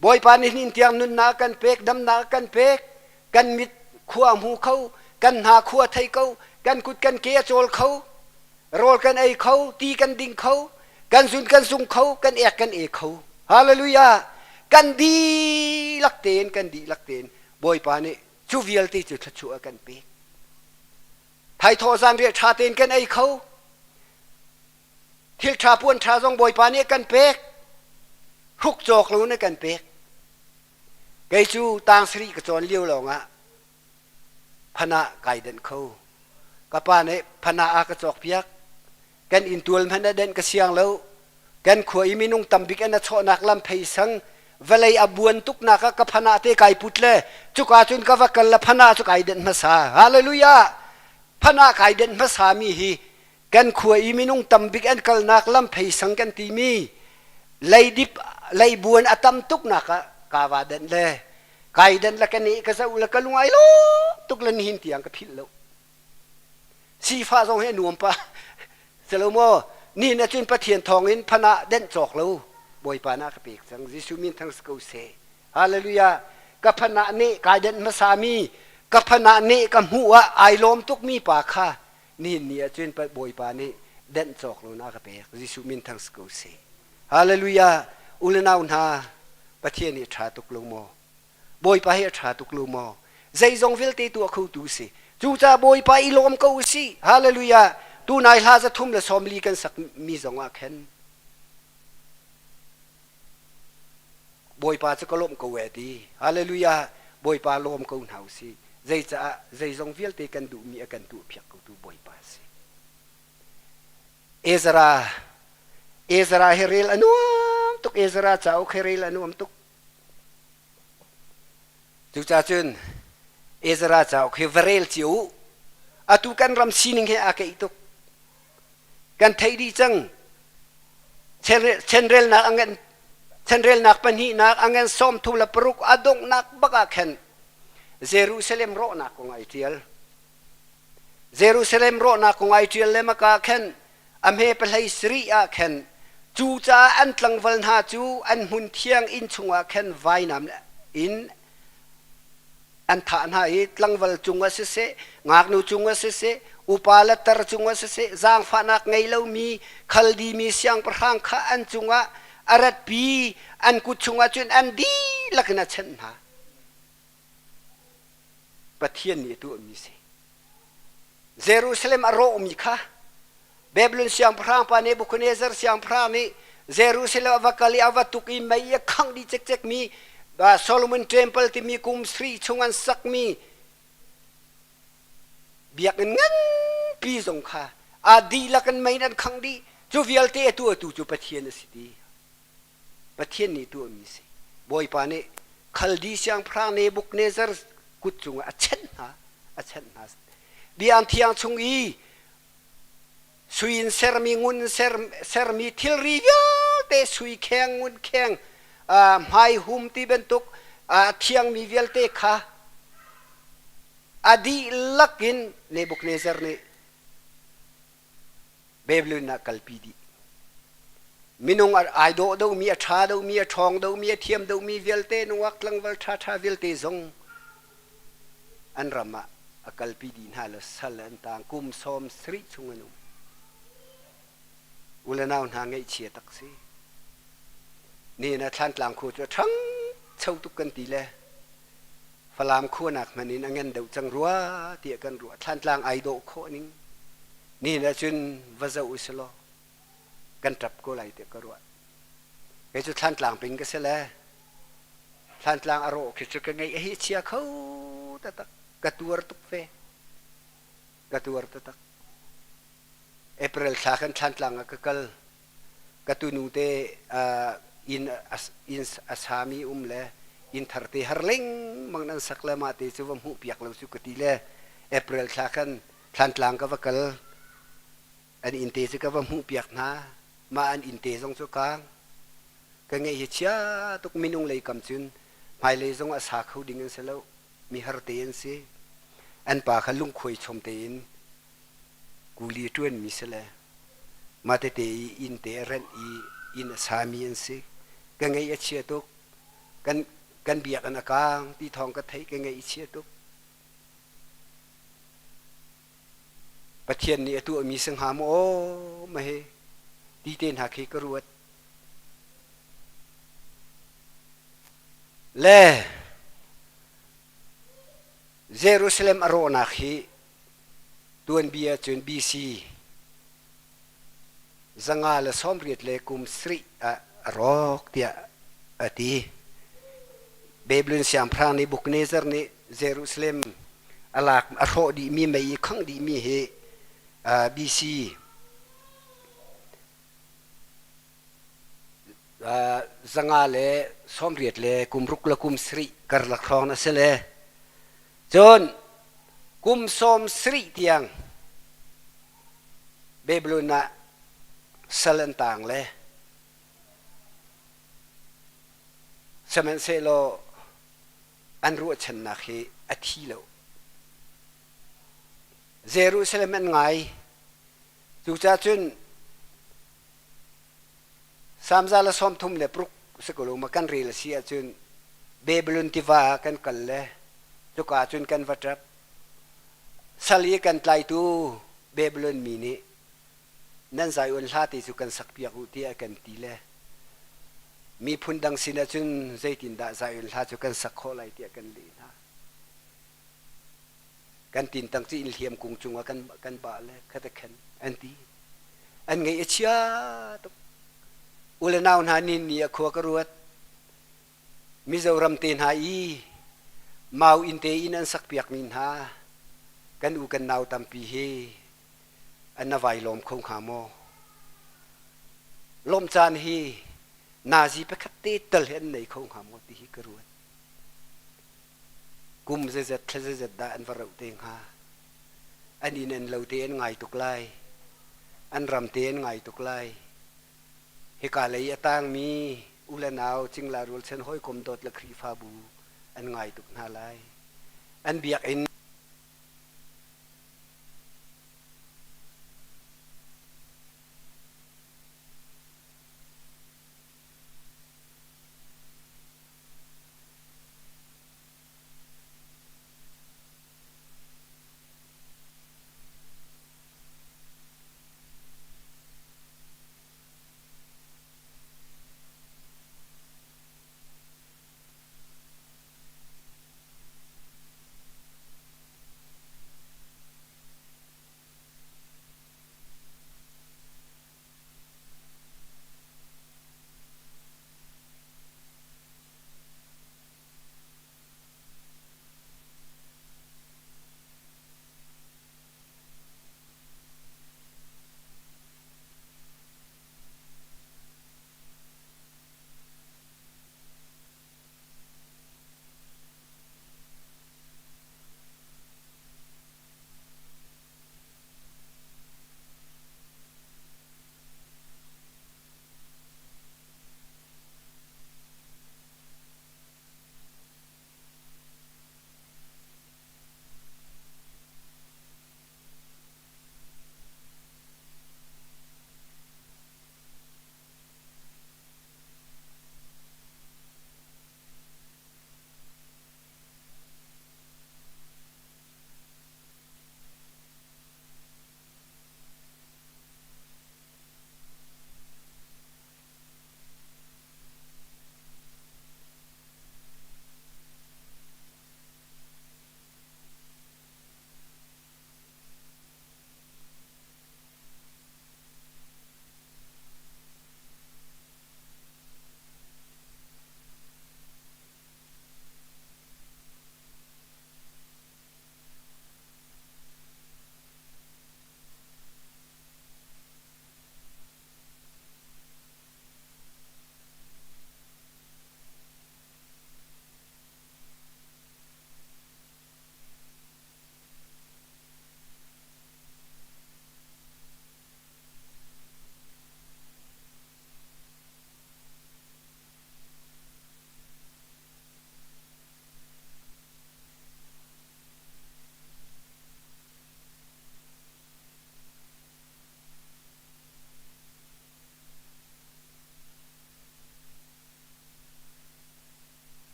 Bawipa nih nihin tiang nunnak kan pek, damnak kan pek, kan mit khua hmu kho, kan hna khua thei ko, kan kut kan ke a cawl kho, rawl kan ei kho, ti kan ding kho, kan zun kan sung kho, kan ek kan e kho. Hallelujah! Kan dihlak tein, kan dihlak tein Bawipa nih cu vialte cu thluachuah a kan pek. Thaithawh zanriah ṭha tein kan ei kho. Thil ṭha puan ṭha zong Bawipa nih a kan pek. Hruk cawk lo in a kan pek. Kei cu tang sarih ka cawn lio lawngah phanah kai denh kho. Ka pa nih phanah a ka cawkpiak. Kan inntual hmanh a denh ka siang lo. Kan khua i minung tambik an a chawhnak lam phei sang vawlei a buan tuknak ah ka phanah te kai put le cuka cun ka va kal le phanah cu kai denh hmasa. Hallelujah! Phanah kai denh hmasa mi hi kan khua i minung tambik an kalnak lam phei sang kan timi leidip leibuan a tam tuknak ah ka va denh le kai denh le ka ne ka zoh le ka lung ai lo tuk le nihin tiang ka philh lo. Sifah zong hi a nuam pah. Selo maw ni na cun Pathian thawngin phanah denh cawk lo Bawipa na ka pek cang Jesuh min thang si ko seh. Hallelujah. Ka phanah nih kai denh hmasa mi ka phanah nih ka hmuh ah ai lawm tuk mi pa kha nihin ni ah cun Bawipa nih denh cawk lo na ka pek Jesuh min thang si ko seh. Hallelujah. U le nau hna Pathian hi ṭha tuk lo maw? Bawipa hi a ṭha tuk lo maw? Zeizong vialte tuah khotu si. Cucaah Bawipa i lawm ko u sih. Hallelujah. Tunai hla 340 kan sak mi zong ah khan Bawipa cu ka lawmh ko e ti. Hallelujah. Bawipa lawm ko hna u sih. Zeicaah zeizong vialte kan duhmi a kan tuahpiak kotu Bawipa a si. Ezra Ezra hi rel a nuam tuk. Ezra cauk hi rel a nuam tuk. Cucaah cun Ezra cauk hi va rel cio u. Atu kan ram sining he aa keih tuk. Kan theih dih cang. Chenrelnak a ngan chenrelnak pahnihnak a ngan 36 a donghnak bak ah khan Jerusalem rawhnak kong ai ṭial. Jerusalem rawhnak kong ai ṭial le maka khan a hme pahlei sarih ah khan cucaah an tlangval hna cu an hmun thiang inn chungah khan vainam in an thah hna i tlangval cungah siseh ngaknu cungah siseh upa le tar cungah siseh zaangfahnak ngei lomi Khaldi mi siangpahrang kha an cungah a ratpi an kut chungah cun an dihlak in a chenh hna. Pathian nih a tuahmi si. Jerusalem a rawhmi kha Babylon siangpahrang pa Nebuchadnezzar siangpahrang nih Jerusalem a va kal i a va tuk i mei a khangh dih cikcekmi Solomon Temple timi kum sri chung an sakmi biakinn nganpi zong kha a dihlak in mei in an khangh dih. Cu vialte a tuahtu cu Pathian a si ti. Pathian nih tuahmi si. Bawipa nih Khaldi siangpahrang Nebuchadnezzar kut cungah a chenh hna, a chenh hna. Biang thiang chung i sui in sermi ngun in ser, sermi thilri vialte sui kheng ngun kheng hmai hum ti bantuk a thiangmi vialte kha a dihlak in Nebuchadnezzar nih Babylon ah kalpi dih. Minung ai dawh deuhmi, a ṭha deuhmi, a ṭhawng deuhmi, a thiam deuhmi vialte, nungak tlangval ṭhaṭha vialte zong an ram ah a kalpi dih hna le sal an taang kum sawm sarih chung an um. U le nau hna ngaihchia tak si. Nihin ah Thlantlang khua cu a ṭhangcho tuk kan ti le Falam khua nak hmanh in a ngan deuh cang rua tiah kan ruah. Thlantlang ai dawh khawh ning. Nihin ahcun va zoh u silaw kan ṭap ko lai tiah ka ruah. Kei cu Thlantlang ping ka si le Thlantlang a rawh khi cu ka ngeih a hi chia kho taktak. Ka tuar tuk ve. Ka tuar taktak. April thla khan Thlantlang ah ka kal. Ka tunu te inn inn a sami um le inn thar te har lengmang nan sak le mah te cu va hmuh piak lo cu ka ti le April thla khan Thlantlang ka va kal an inn te cu ka va hmuh piak hna mah an inn te zong cu kaang ka ngeih hi chia tuk minung lei kam cun hmailei zong a sa kho ding an si lo mi har te an si an pa kha lungkhuai chom tein kuli ṭuan mi si le mah tete i inn te a renh i inn a sami an si ka ngeih a chia tuk kan kan biakinn a kaang ti thawng ka theih ka ngeih a chia tuk Pathian nih a tuahmi si hnga maw aw ma hi ti te hna khi ka ruat le Jerusalem a rawhnak hi tuanbia cun BC 198 le kum sarih ah a rawk tiah a ti. Babylon siangpahrang Nebuchadnezzar nih Jerusalem a lak a hrawh dihmi mei i khangh dihmi hi BC 198 le kum ruk le kum sarih karlak hrawng a si le cun kum sawm sarih tiang Babylon ah sal an taang le sihmanhsehlaw an ruahchannak hi a thi lo. Jerusalem an ngai. Cucaah cun Salm za le sawm thum le paruk si ko lo ma kan rel a si ahcun Babylon tiva ah kan kal le cuka ah cun kan va ṭap. Sal i kan tlaitu Babylon mi nih nan Zion hla te cu kan sakpiak u tiah kan ti le miphun dang sinah cun zeitindah Zion hla cu kan sak khawh lai tiah kan leh hna. Kan tintang cu inn hliam kung cungah kan, kan bah le khat a khen an ti. An ngaih a chia tuk. U le nau hna nin ni a khua ka ruat. Mizoram te hna i mau inn te in an sakpiakmi hna kan u kan nau tampi hi an na vai lawm kho hnga maw? Lawmh caan hi nazi pakhat te tal hi an nei kho hnga maw ti hi ka ruat. Kum zeizat thla zeizat dah an va rauh te hnga? An inn an lo te an ngai tuk lai. An ram te an ngai tuk lai. Hika lei a tangmi u le nau cingla rualchan hawikom dawt le Khrihfabu an ngai tuk hna lai. An biakinn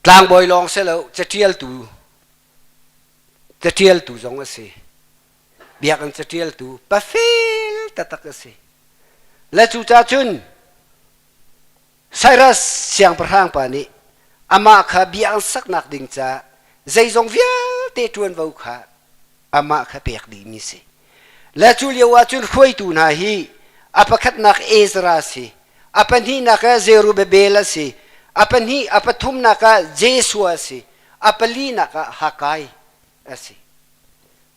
Tlangbawi lawng si lo, caṭialtu caṭialtu zong a si. Biakinn caṭialtu pafel taktak a si. Le cucaah cun Cyrus siangpahrang pa nih amah kha biakinn saknak ding caah zeizong vialte ṭuanvo kha amah kha pek dihmi si. Le cu lio ah cun hruaitu hna hi a pakhatnak Ezra a si, a pahnihnak ah Zerubbabel a si, a pahnih a pathumnak ah Jeshua a si, a palinak ah Hakai a si.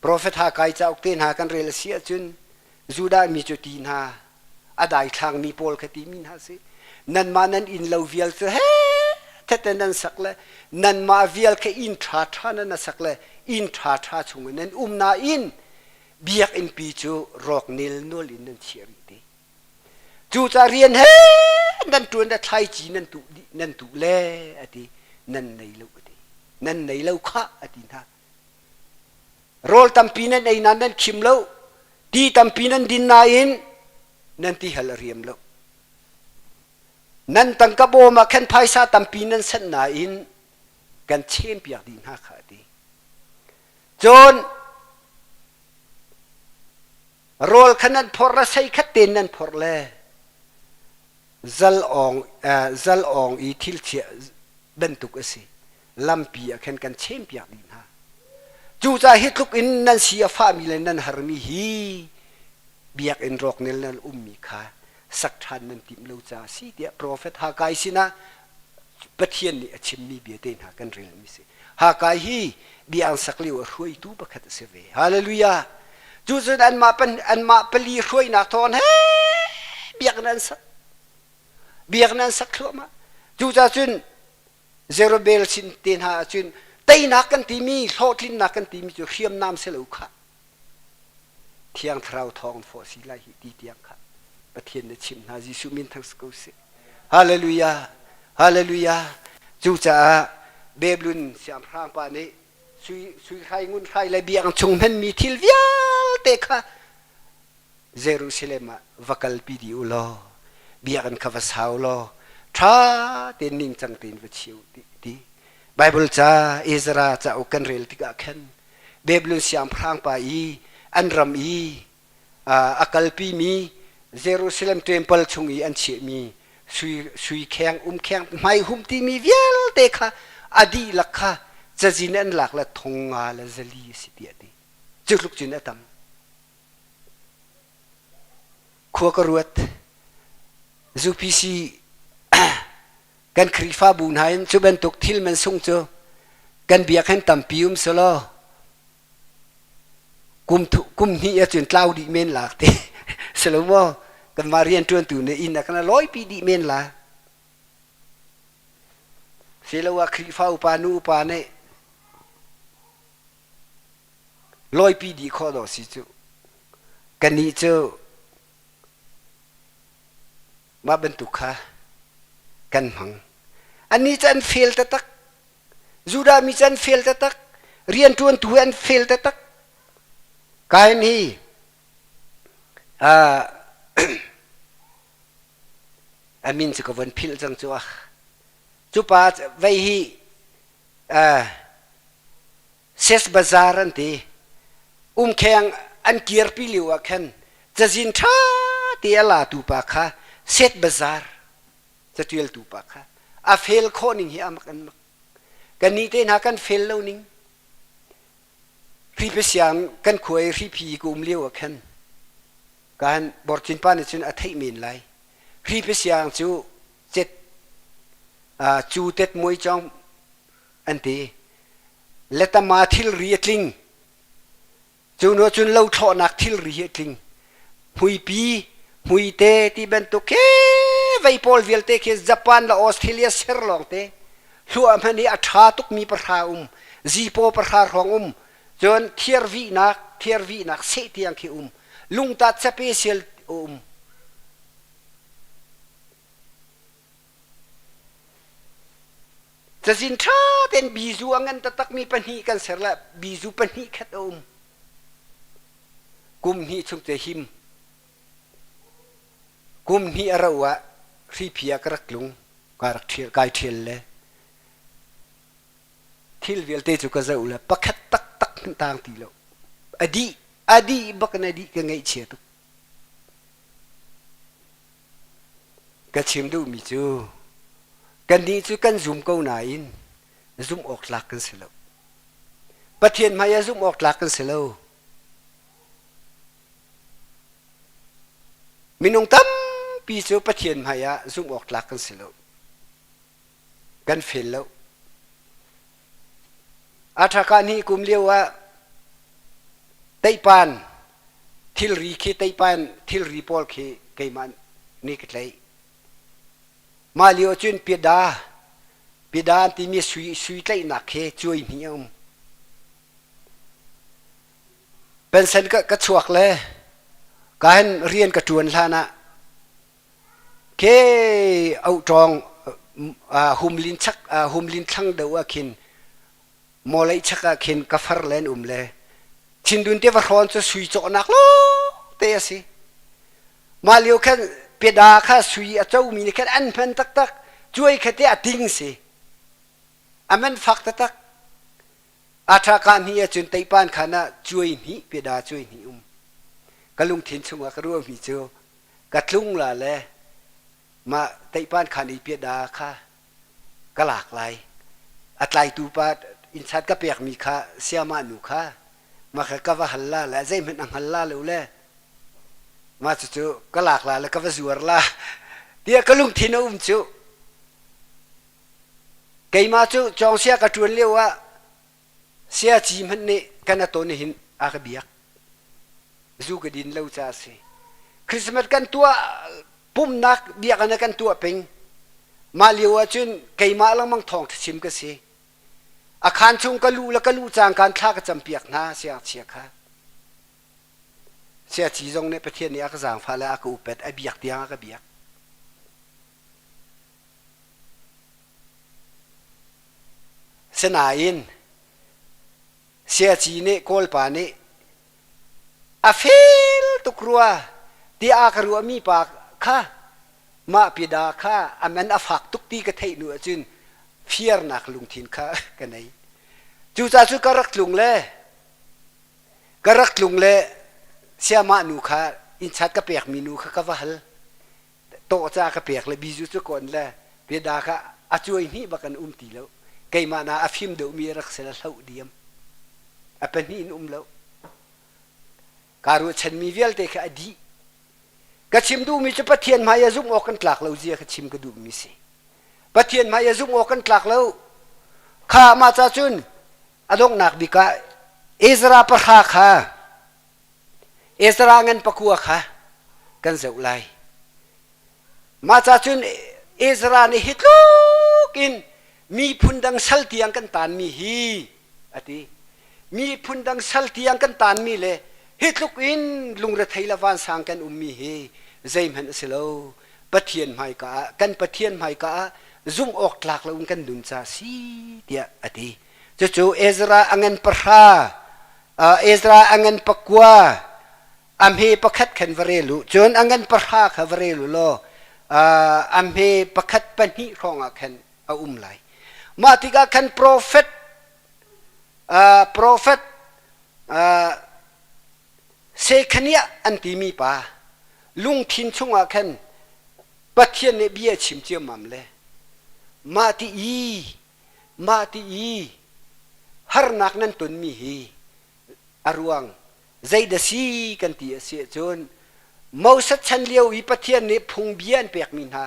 Profet Hakai cauk te hna kan rel a si ahcun Judah mi cu ti hna a daithlangmi pawl kha timi hna si. Nanmah nan inn lo vial cu he thete nan sak le nanmah vial kha inn ṭha ṭha nan sak le inn ṭha ṭha chung in nan um nain biakinn pi cu rawk nelnual in nan chiah rih te. Cucaah rian he nan ṭuan le thlaici nan tuh dih nan tuh le a ti nan nei lo a ti nan nei lo khah a ti hna. Rawl tampi nan ei nain nan khim lo. Ti tampi nan din nain nan ti hal a riam lo. Nan tangka bawm ah khan phaisa tampi nan sanh nain kan chempiak dih hna kha a ti. Cun rawl kha nan phorh le sei khat tein nan phorh le zal awng zal awng i thil chiah bantuk a si. Lampi ah khan kan chempiak dih hna. Cucaah hi tluk in nan si a fahmi le nan harmi hi biakinn rawknel nan ummi kha sak ṭhan nan timh lo caah a si tiah profet Haggai sinah Pathian nih a chimmi bia te hna kan relmi si. Haggai hi bia an sak lio a hruaitu pakhat a si ve. Hallelujah! Cucun anmah, anmah pali hruainak thawng he biakinn an sak. Biakinn an sak thluahmah. Cucaah cun Zerubbabel sin te hna ahcun teinak kan timi hlawhtlinnak kan timi cu hriamnam si lo khah Thiang Thlarau thawng fawh si lai hi ti tiang kha Pathian na chimh hna Jesuh min thang si ko seh Hallelujah Hallelujah cucaah Babylon siangpahrang pa nih sui sui hrai ngun hrai le biakinn chung hmanmi thil vialte kha Jerusalem ah va kalpi dih u law biakinn kha va sau law ṭha tein ningcang tein va chiu ti ti Bible ca Ezra cauk kan rel tikah khan Babylon siangpahrang pa i an ram i a kalpimi Jerusalem temple chung i an chiahmi sui sui kheng umkheng hmaihum timi vialte kha a dihlak kha cazin an lak le thong nga le zali a si tiah ti cu tluk cun a tam Khua ka ruat. UPC kan Khrihfabu hna in cu bantuk thil man sung cu kan biak hin tampi um selaw kum kum hnih ahcun tlau dih men lak te silo maw kanmah rianṭuantu nih inn a kan lawipi dih men la siloah Khrihfa upa nu upa nih Lawipi dih khawh dawh si cu. Kannih cu mah bantuk kha kan hmang. Annih cu an fel taktak. Judah mi cu an fel taktak. Rianṭuantu hi an fel taktak. Kain hi uh, a min cu ka von philh cang cu ah. Cu pa vei hi uh, Sesbazaar an ti. Umkheng an kirpi lio ah khan cazin ṭha te a latu pa kha Setbazaar catialtu pa kha a fel khawh ning hi a mak an mak. Kannih te hna kan fel lo ning. Hripasiang kan khua i hriphi ka um lio ah khan kan borchin pa nih cun a theih men lai. Hripasiang cu cet cu tet muai cong an ti. Letama thilri a tling. Cu hnu cun lothlawhnak thilri hi a tling. Hmuipi, hmuite ti bantuk khi vei pawl vialte khi Japan le Australia ser lawng te. Hluah hmanh hi a ṭha tukmi pahra um. Zipaw pahra hrawng um. Cun thiarvihnak, thiarvihnak seh tiang khi um. Lungtat sapesial um. Cazin ṭha tein bizu a ngan taktakmi pahnih kan ser le bizu pahnih khat a um. Kum hnih chung te him. Kum hnih a rauh ah hriphi ah ka rak tlung, ka rak ṭhial, kai ṭhial le. Thil vialte cu ka zoh le pakhat taktak hmanh tang ti lo. A dih, a dih bak in a dih ka ngaihchia tuk. Ka chim duhmi cu kannih cu kan zum ko nain zumh awk tlak kan si lo. Pathian hmai ah zumh awk tlak kan si lo. Minung tampi cu Pathian hmai ah zumh awk tlak kan si lo. Kan fel lo. Aṭhaka hnih kum lio ah teihpan thilri khi teihpan thilri pawl khi keimah nih ka tlaih. Mah lio cun piada piada an timi sui sui tlaihnak khi cuai hnih a um. Pension ka, ka chuak le ka hin rian ka ṭuan hlan ah ke auṭawng humlin chak humlin thlang deuh ah khin mawlei chak ah khin ka far le an um le Thindun tiva hrawn cu sui cawhnak lawngte a si. Mah lio khan peda kha sui a comi nih khan an hman taktak. Cuai kha te a ting si. A man fak taktak. A ṭha ka hnih ahcun teipan khan ah cuai hnih peda cuai hnih um. Ka lungthin chungah ka ruahmi cu ka tlung la le mah teipan khan i peda kha ka lak lai. A tlaitu pa innsat ka pekmi kha siamah nu kha mah kha ka va hal la le zeihmanh a hngal la lo le mah cucu ka lak la le ka va zuar la tiah ka lungthin a um cu. Keimah cu cawngsia ka ṭuan lio ah siaci hmanh nih kan a ton hin a ka biak. Zu ka din lo caah a si. Christmas kan tuah pumhnak biakinn ah kan tuah peng. Mah lio ah cun keimah lengmang thawngṭha chim ka si. A khaan chung ka luh le ka luh cangka thla ka campiak hna siangchia kha. Siaci zong nih Pathian nih a ka zaangfah le a ka upat, a biak tiang a ka biak. Sinain Siaci nih Kawlpa nih a fel tuk rua tiah a ka ruahmi pa kha mah pida kha a man a fak tuk ti ka theih hnu ahcun fiarnak lungthin kha ka nei. Cucaah cu ka rak tlung le ka rak tlung le siamah nu kha innchat ka pekmi nu kha ka va hal. Tawhca ka pek le bizu cu kawn le pida kha a cuai hnih bak an um ti lo. Keimah na a fim deuhmi rak si le hloh diam. A pahnih in um lo. Kaa ruahchanmi vialte kha a dih. Ka chim duhmi cu Pathian hmai ah zumh awk kan tlak lo zia kha chim ka duhmi si. Pathian hmai ah zumh awk kan tlak lo. Kha mah ca cun a donghnak bik ah Ezra pahra kha Ezra ngan pakua kha kan zoh lai. Mah ca cun Ezra nih hi tluk in miphun dang sal tiang kan taanmi hi a ti. Miphun dang sal tiang kan taanmi le hi tluk in lungrethei le vansang kan ummi hi zeihmanh a si lo. Pathian hmaika ah kan Pathian hmaika ah zumh awk tlak loin kan nun ca si tiah a ti. Cucu Ezra a ngan pahra, Ezra a ngan pakua, a hme pakhat khan va rel u. Cun a ngan pahra kha va rel u law a hme pakhat pahnih hrawngah khan a um lai. Mah tikah khan profet profet Sekhaniah an timi pa lungthin chungah khan Pathian nih bia a chim ciammam le mah ti i mah ti i harnak nan tonmi hi a ruang zeidah si kan ti a si ahcun Moses chan lio i Pathian nih phungbia an pekmi hna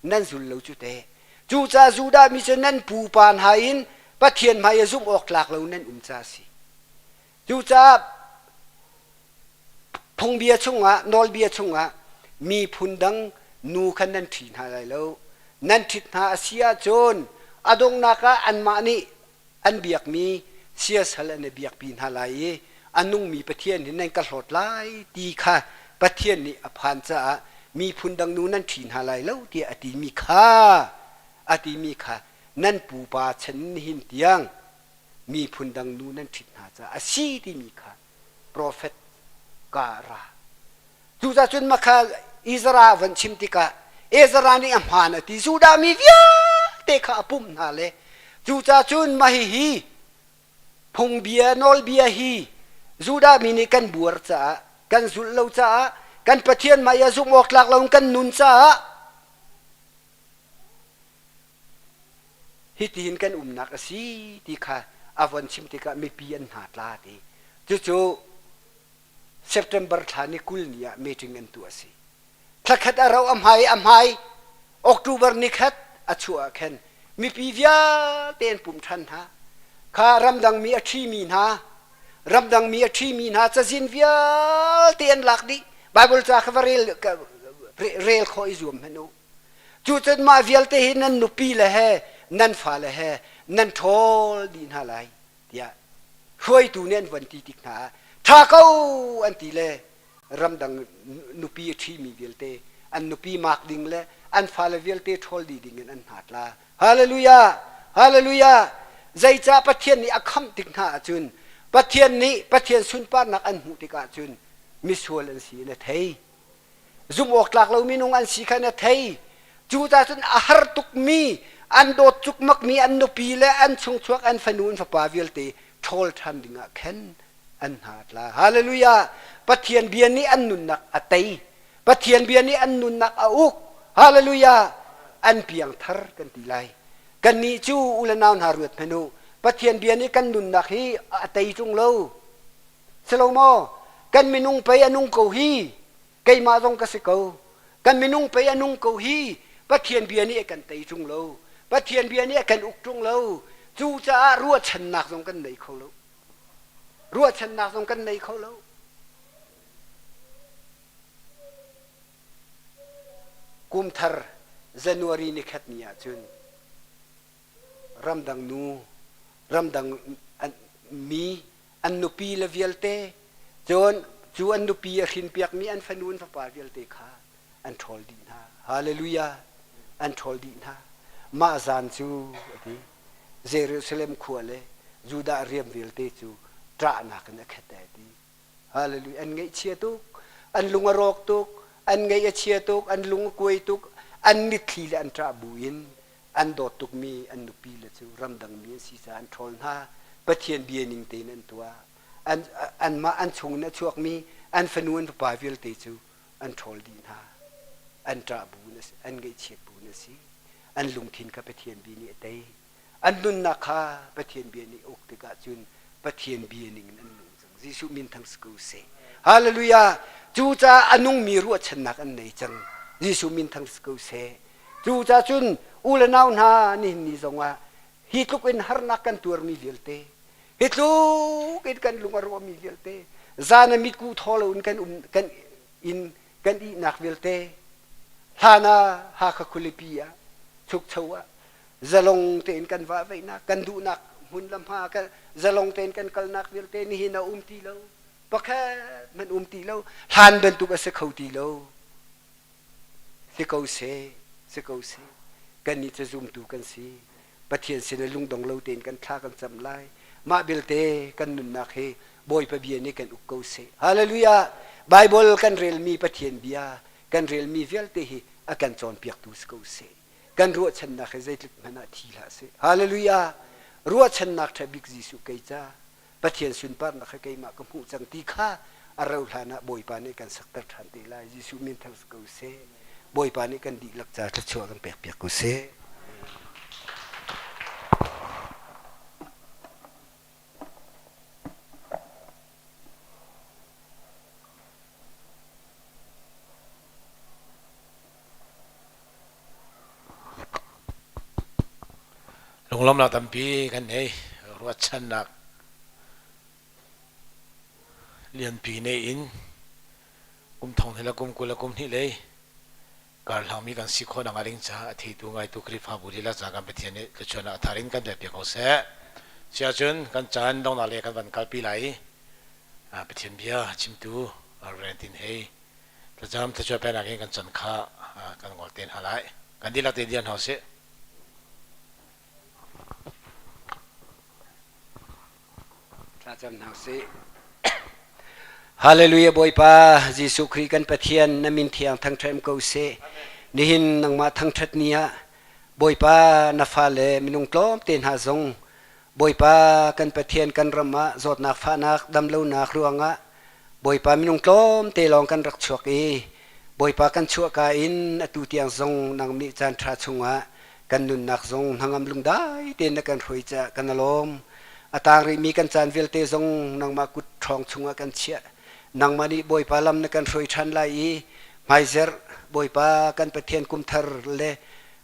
nan zul lo cu teh. Cucaah Judah mi cu nan pupa hna in Pathian hmai ah zumh awk tlak lo nan um ca a si. Cucaah phungbia chungah nawlbia chungah miphun dang nu kha nan ṭhi hna lai lo. Nan ṭhit hna a si ahcun a donghnak ah anmah nih an biakmi siasal an i biakpi hna lai i a nungmi Pathian hi nan ka hlawt lai ti kha Pathian nih a phan caah miphun dang nu nan ṭhi hna lai lo tiah a timi kha a timi kha nan pupa chan nihin tiang miphun dang nu nan ṭhit hna caah a si timi kha profet ka ra. Cucaah cun makha Ezra van chim tikah Ezra nih a hmaan a ti. Judah mi vialte kha a pumh hna le cucaah cun mah hihi. Phungbia nawlbia hi Judah mi nih kan buar caah, kan zulh lo caah, kan Pathian hmai ah zumh awk tlak loin kan nun caah hitihin kan umnak a si ti kha a von chim tikah mipi an hna tla ti. Cucu September thla ni 20 ni ah meeting an tuah a si. Thlakhat a rauh a hmai a hmai October nikhat a chuah ah khan mipi vialte an pumh ṭhan hna. Kha ramdangmi a ṭhimi hna, ramdangmi a ṭhimi hna cazin vialte an lak dih. Bible ca kha va rel, rel khawh i zuam hmanh u. Cucun mah vialte hi nan nupi le he, nan fale he nan ṭhawl dih hna lai tiah hruaitu nih an von ti tik hna ah ṭha ko an ti le ramdang nupi a ṭhimi vialte an nupi mak ding le an fale vialte ṭhawl dih ding in an hna tla. Hallelujah! Hallelujah! Zeicah Pathian nih a khamh tik hna ahcun Pathian nih Pathian sunparnak an hmuh tik ahcun misual an si in a thei. Zumh awk tlak lo minung an si kha na thei. Cucaah cun a har tukmi, an dawt cukmakmi an nupi le an chungchuak an fanu an fapa vialte ṭhawl ṭhan ding ah khan an hna a tla. Hallelujah! Pathian bia nih an nunnak a tei. Pathian bia nih an nunnak a uk. Hallelujah! An piangthar kan ti lai. Kannih cu u le nau hna ruat hmanh u. Pathian bia nih kan nunnak hi a tei ṭung lo. Si lo maw? Kan minung pei a nung ko hi. Keimah zong ka si ko. Kan minung pei a nung ko hi. Pathian bia nih a kan tei ṭung lo. Pathian bia nih a kan uk ṭung lo. Cucaah ruahchannak zong kan nei kho lo. Ruahchannak zong kan nei kho lo. Kum thar January ni khat ni ahcun ramdang nu, ramdang mi, an nupi le vialte, cun cu an nupi a hrinpiakmi an fanu an fapa vialte kha an ṭhawl dih hna. Hallelujah! An ṭhawl dih hna. Mah zan cu a ti. Jerusalem khua le Judah riam vialte cu ṭahnak in a khat ai ti. Hallelujah. An ngaihchia tuk, an lung a rawk tuk, an ngaih a chia tuk, an lung a kuai tuk, an mitthli le an ṭah bu in an dawt tukmi an nupi le cu ramdang mi an si caah an ṭhawl hna. Pathian bia ning tein an tuah. An, anmah an chung in a chuakmi an fanu an fapa vialte cu an ṭhawl dih hna. An ṭah bu in a si, an ngaihchiat bu in a si. An lungthin kha Pathian bia nih a tei. An nunnak kha Pathian bia nih a uk tikah cun Pathian bia ning in an nung cang. Jesuh min thang si ko seh. Hallelujah! Cucaah a nungmi ruahchannak an nei cang. Jesuh min thang si ko seh. Cucaah cun u le nau hna nihin ni zongah hi tluk in harnak kan tuarmi vialte, hi tluk in kan lung a rawhmi vialte, zan a mitkuh thaw loin kan um kan in kan ihnak vialte, hlan ah Hakha khualipi ah chukcho ah zalong tein kan vahveihnak kan duhnak hmun le hma kan zalong tein kan kalnak vialte nihin a um ti lo pakhat hmanh um ti lo hlan bantuk a si kho ti lo si ko seh si ko seh kannih cu zumtu kan si Pathian sin ah lungdong lo tein kan thla kan cam lai mah belte kan nunnak hi Bawipa bia nih kan uk ko seh hallelujah Bible kan relmi Pathian bia kan relmi vialte hi a kan cawnpiaktu si ko seh kan ruahchannak hi zeitluk hmanh ah thi hlah seh hallelujah ruahchannak ṭha bik Jesuh kei ca Pathian sunparnak hi keimah ka hmuh cang ti kha a rau hlan ah Bawipa nih kan sakter ṭhan te lai Jesuh min thang si ko seh Bawipa nih kan dihlak ca thluachuah kan pek piak ko seh Lunglawmhnak tampi kan nei. Ruahchannak lianpi nei in kum thong hnih le kum 20 le kum hnih lei karhlangmi kan si khawh nakhnga ding caah a theitu ngaitu Khrihfabu lila ca kan Pathian nih thluachuahnak a thar in kan pek piak ko seh. Siahcun kan caan donghnak lei kan van kalpi lai i Pathian bia chimtu Reverend Tin Hei Thlacam thluachuah peknak in kan can kha kan ngol te hna lai. Kan dihlak te dir hna usih. Thlacam hna usih. Hallelujah Bawipa Jesuh Khrih kan Pathian na min thiang thangṭhat ko seh. Nihin nangmah thangṭhat ni ah Bawipa na fale minung tlawmte hna zong Bawipa kan Pathian kan ram ah zawtnak fahnak damlonak ruangah Bawipa minung tlawmte lawng kan rak chuak i Bawipa kan chuahka in atu tiang zong nang nih caan ṭha chungah kan nunnak zong hnangam lungdai tein na kan hruai caah kan i lawm. A tang rihmi kan caan vialte zong nangmah kut ṭhawng chungah kan chiah. Nangmah nih Bawipa lam na kan hruai ṭhan lai i hmaizerh Bawipa kan Pathian kumthar le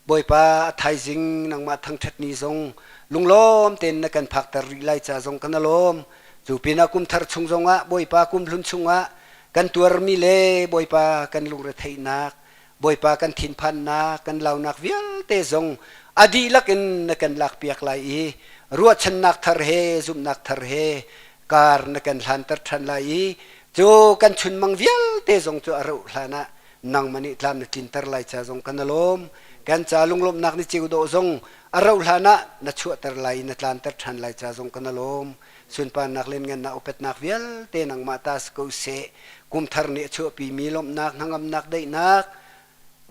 Bawipa a thaizing nangmah thangṭhat ni zong lunglawm tein na kan phakter rih lai ca zong kan i lawm. Cu pinah kumthar chung zongah Bawipa kumhlun chungah kan tuarmi le Bawipa kan lungretheihnak, Bawipa kan thinphannak, kan launak vialte zong a dihlak in na kan lakpiak lai i ruahchannak thar he zumhnak thar he kar na kan hlanter ṭhan lai i cu kan chunmang vialte zong cu a rauh hlan ah nangmah nih tlam na tlinter lai ca zong kan i lawm. Kan ca lunglawmhnak ni ceu dawh zong a rauh hlan ah na chuahter lai i na tlanter ṭhan lai ca zong kan i lawm. Sunparnak le ngannak upatnak vialte nangmah ta si ko seh. Kumthar nih a chuahpimi lawmhnak, hnangamnak, daihnak,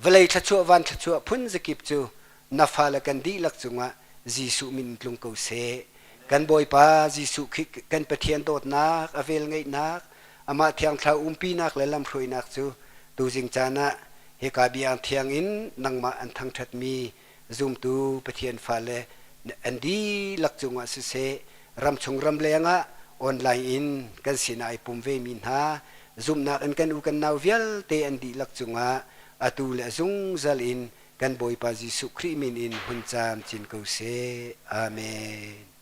vawlei thluachuah, van thluachuah phun zakip cu na fale kan dihlak cungah Jesuh min in tlung ko seh. Kan Bawipa Jesuh Khrih kan Pathian dawtnak, a velngeihnak, amah Thiang Thlarau umpinak le lamhruainak cu tuzing caan ah hika biang thiang in nangmah an thangṭhatmi zumtu Pathian fale an dihlak cungah siseh, ramchung ramleng ah online in kan sinah ai pum vemi hna zumhnak in kan u kan nau vialte an dihlak cungah atu le a zungzal in kan Bawipa Jesuh Khrih min in hun caam cin ko seh. Amen.